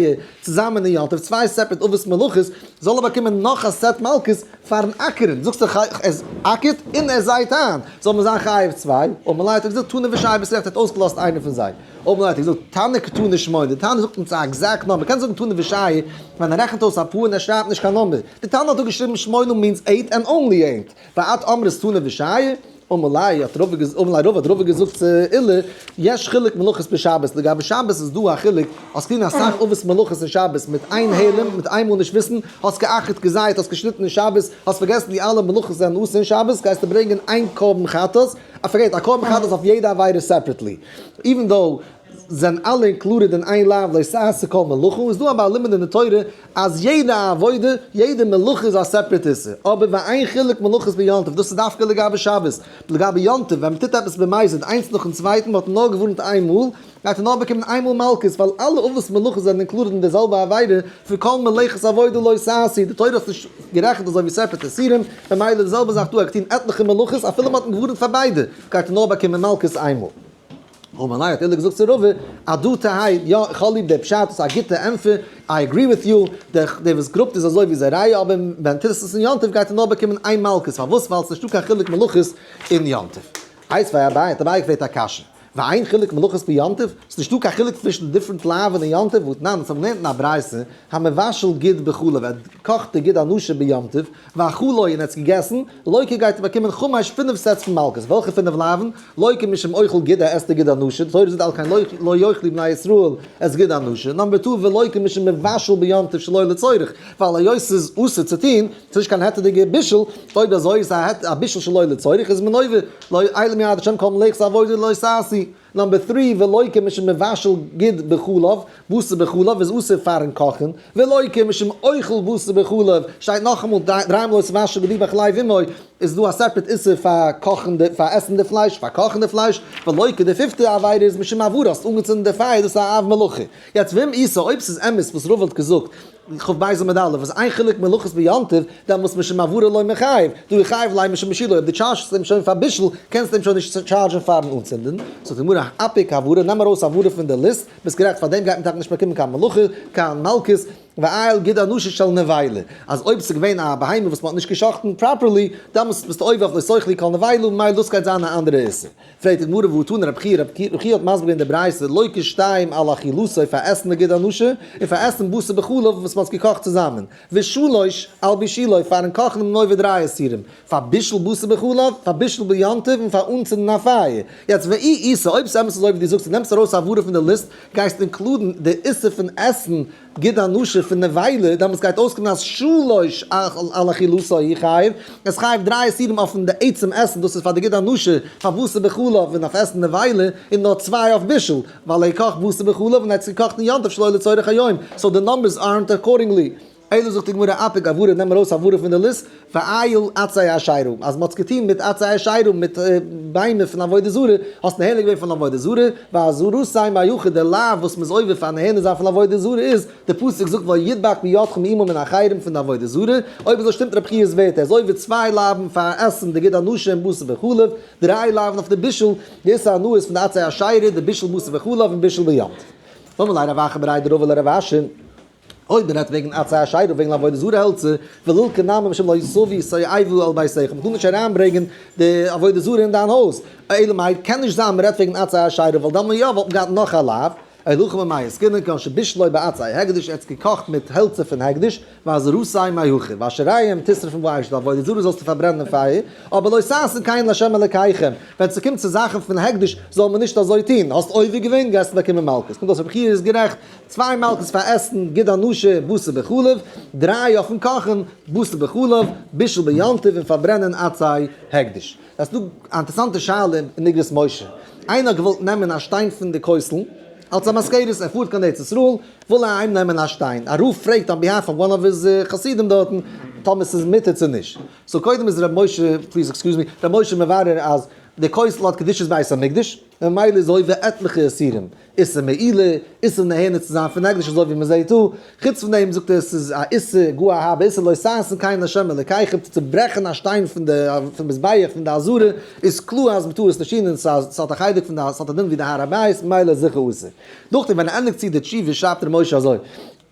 צוזאמען אין יום טוב, צוויי separate אבות מלאכות, זאל ער באקומען נאך א סעט מלקות פארן אקערן, זאגסט דאך ער אקערט און ער זייט איין, זאל מען זיין חייב צוויי, אמר ליה האט ער געזאגט תנא ושאי בסרט ער האט אויסגעלאזט איינער פון זיי. אמר ליה האט ער געזאגט, תנא קתני שמונה, די תנא זאגט אונז א exact number, מ'קען זאגן תנא ושייר ווען ער רעכנט אויס אפאר און ער שרייבט נישט קיין number, די תנא האט דא געשריבן שמונה means eight and only eight, ואת אמרת תנא ושייר, אמר ליה האט רבא געז אמר ליה רבא האט רבא געזאגט צו עולא, יש חילוק מלאכות בשבת, לגבי שבת איז דא א חילוק, האסט געטון אסאך אבות מלאכות אין שבת מיט איין העלם, מיט איינמאל נישט וויסן, האסט געאקערט געזייט, האסט געשניטן אין שבת, האסט פארגעסן די אלע מלאכות זענען אסור אין שבת, גייסטו ברענגען איין קרבן חטאת, א forget, א קרבן חטאת אויף יעדע עבירה separately, even though זענען אלע included אין איין לאו לא תעשה כל מלאכה, איז דא אבער א לימוד אין די תורה אז יעדע עבודה, יעדע מלאכה איז א separate איסור, אבער ואין חילוק מלאכות ביום טוב, דאס איז דווקא לגבי שבת, לגבי יום טוב ווען מען טוט עפעס במזיד איינס נאכן צווייטן, מען האט נאר געווארנט איין מאל, גייט ער נאר באקומען איין מאל מלקות, ווייל אלע אבות מלאכות זענען included אין די זעלבע עבירה פון כל מלאכת עבודה לא תעשו, די תורה האט נישט גערעכנט אזוי ווי separate איסורים, ממילא די זעלבע זאך דא, ער האט געטון עטליכע מלאכות אפילו מען האט אים געווארנט פאר ביידע, גייט ער נאר באקומען מלקות איין מאל. אמר ליה האט עולא געזאגט צו רבא, אדא תהא, יא, איך האב ליב די פשט, דאס איז א גוטע ענטפער, I agree with you, דער וואס גראבט איז אזוי ווי זרעיה, אבער ווען טוט עס אין יום טוב גייט ער נאר באקומען איין מלקות, פארוואס? ווייל עס איז נישטא קיין חילוק מלאכות אין יום טוב. איתיביה אביי, האט אביי געפרעגט א קשיא, ואין חילוק מלאכות ביום טוב? ס'איז נישטא קיין חילוק צווישן different לאווין אין יום טוב, והתנן, אונז האבן געלערנט אין א ברייתא, המבשל גיד בחלב, ער קאכט די גיד הנשה ביום טוב, ואכלו און ער האט עס געגעסן, לוקה גייט ער באקומען חמש פינף sets פון מלקות, וועלכע פינף לאווין? לוקה משום אוכל גיד ער עסט די גיד הנשה, די תורה זאגט על כן לא יאכלו בני ישראל את גיד הנשה, number two ולוקה משום מבשל ביום טוב שלא לצורך, ווייל היות ס'איז אסור צו טון, ס'איז נישט קיין היתר'דיגע בישול, אויב אזוי איז א בישול שלא לצורך איז מען עובר, לא אלה מיד השם כל מלאכת עבודה לא תעשו. number three, ולוקה משום מבשל גיד בחלב, בשר בחלב איז אסור פארן קאכן, ולוקה משום אוכל בשר בחלב, שטייט נאכאמאל דריי מאל לא תבשל גדי בחלב אמו, איז דא א separate איסור פאר קאכן די, פאר עסן די פלייש, פאר קאכן די פלייש, ולוקה די פיפטע עבירה איז משום הבערה, האסט אנגעצינדן די פייער, דאס איז א אב מלאכה. יעצט ואם איתא, אויב ס'איז אמת וואס רבא האט געזאגט, כ"ב עמוד א', וואס איין חילוק מלאכות ביום טוב, דעמאלטס משום הבערה לא מיחייב, דהא חייב ליה משום בישולו, אויב דו טשארזשסט אים שוין פאר בישול, קענסטו אים שוין נישט טשארזשן פארן אנצינדן. זאגט די גמרא, אפיק הבערה, נעם ארויס הבערה פון די ליסט, ביסט גערעכט, פאר דעם גייט מען טאקע נישט באקומען קיין מלאכה, קיין מלקות, ועייל גיד הנשה של נבילה, אז אויב ס'איז געווען א בהמה וואס מ'האט נישט גע'שחט'ן properly, דעמאלטס ביסטו עובר אויף לא תאכלו כל נבילה, ממילא דאס גייט זיין א אנדערע איסור. פרעגט די גמרא והא תנא רבי חייא, רבי חייא האט מסביר געווען די ברייתא, לוקה שתיים על אכילתו פאר עסן די גיד הנשה, און פאר עסן בשר בחלב וואס מ'האט געקאכט צוזאמען, ושלוש על בישולו פארן קאכן איז מען עובר דריי איסורים, פאר בישול בשר בחלב, פאר בישול ביום טוב און פאר אנצינדן א פייער. יעצט ואי איתא, אויב ס'אמת אזוי ווי דו זאגסט, דו נעמסט ארויס הבערה פון די ליסט, גייסט include ן די איסור פון עסן גיד הנשה פון נבילה, דעמאלטס גייט אויסקומען אז שלוש על אכילתו הוא חייב, עס חייב דריי איסורים אויפן די עצם עסן, דאס איז פאר די גיד הנשה, פאר בשר בחלב און אויף עסן נבילה, און נאר צוויי אויף בישול, ווייל ער קאכט בשר בחלב און ער האט עס געקאכט אין יום טוב שלא לצורך היום, so די numbers aren't accordingly. אלא זאגט די גמרא אפיק הבערה נעם ארויס הבערה פון די ליסט, ועייל עצי אשרה, אז מ'האט עס געטון מיט עצי אשרה מיט ביימער פון עבודה זרה, האסט נהנה געווען פון עבודה זרה, ואזהרתו מהיכא די לאו וואס מ'איז עובר פאר נהנה זיין פון עבודה זרה איז, די פסוק זאגט ולא ידבק בידכם מאומה מן החרם פון די עבודה זרה, אויב אזוי שטימט רבי חיא'ס ווערטער, ער איז עובר צוויי לאווין פאר עסן די גיד הנשה און בשר בחלב, דריי לאווין אויף די בישול, די איסור הנאה איז פון די עצי אשרה, די בישול בשר בחלב און בישול ביום טוב. אמר ליה רב אחא בריה דרבא לרב אשי. אויב מען רעדט וועגן עצי אשרה וועגן עבודה זרה העלצער, ולילקה נמי משום לא תביא תועבה אל ביתך, מען טאר נישט אריינברענגען די עבודה זרה אין דיין הויז, אלא מאי קען נישט זיין מען רעדט וועגן עצי אשרה ווייל דאן יא וואלט מען געהאט נאך א לאו, אלא הכא במאי עסקינן כגון שבישלו בעצי הקדש ער האט עס געקאכט מיט העלצער פון הקדש, ואזהרתו מהכא, ואשריהם תשרפון באש, די עבודה זרה זאלסטו פארברענען אין פייער, אבער לא תעשון כן לה' אלקיכם, ווען ס'קומט צו זאכן פון הקדש זאל מען נישט אזוי טון, האסט עובר געווען גייסטו באקומען מלקות, קומט אויס רבי חייא איז גערעכט, צוויי מלקות פאר עסן, גיד הנשה, בשר בחלב, דריי אויפן קאכן, בשר בחלב, בישול ביום טוב און פארברענען עצי הקדש. דאס איז דא א אינטערעסאנטע שאלה אין אגרות משה. איינער האט געוואלט נעמען א שטיין פון די כותל אלס א מזכרת, ער פארט קיין ארץ ישראל, וויל ער אהיים נעמען א שטיין, א רב פרעגט on behalf of one of his חסידים דארטן טאמער ס'איז מותר צו נישט. so קודם איז ר' משה, please excuse me, ר' משה מברר אז די כותל האט קדושת בית המקדש, ממילא איז עובר עטליכע איסורים, איסור מעילה, איסור נהנה צו זיין פון הקדש אזוי ווי מען זעט דא, חוץ פון דעם זאגט ער עס איז א איסור גאר א הארבע איסור לא תעשון כן לה' אלקיכם צו צוברעכן א שטיין פון די פון מזבח פון די עזרה איז קלאר אז מען טאר עס נישט טון און ס'האט א חלק פון די ס'האט א דין ווי די הר הבית ממילא איז זיכער אסור. נאכדעם ווען ער ענדיגט צו די תשובה שרייבט ר' משה אזוי.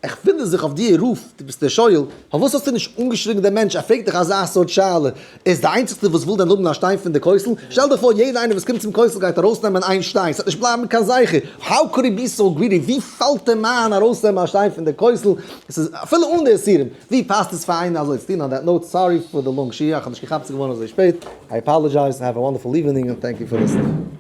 איך וואונדער זיך אויף דיר, רוף, דו ביסט דער שואל, פארוואס האסטו נישט אנגעשריגן דעם מענטש, ער פרעגט דיך אזא סארט שאלה, ער איז די איינציגסטע וואס וויל דען האבן א שטיין פון די כותל? שטעל דיך פאר יעדער איינער וואס קומט צום כותל גייט ארויסנעמען איין שטיין, ס'וועט נישט בלייבן קיין זכר, how could he be so greedy, ווי פאלט אים איין ארויסנעמען א שטיין פון די כותל, עס איז אפילו אן די איסורים, ווי פאסט עס פאר איינער אזוי צו טון, on that note, sorry for the long שיעור, איך האב נישט געכאפט ס'איז געווארן אזוי שפעט, I apologize, have a wonderful evening and thank you for listening.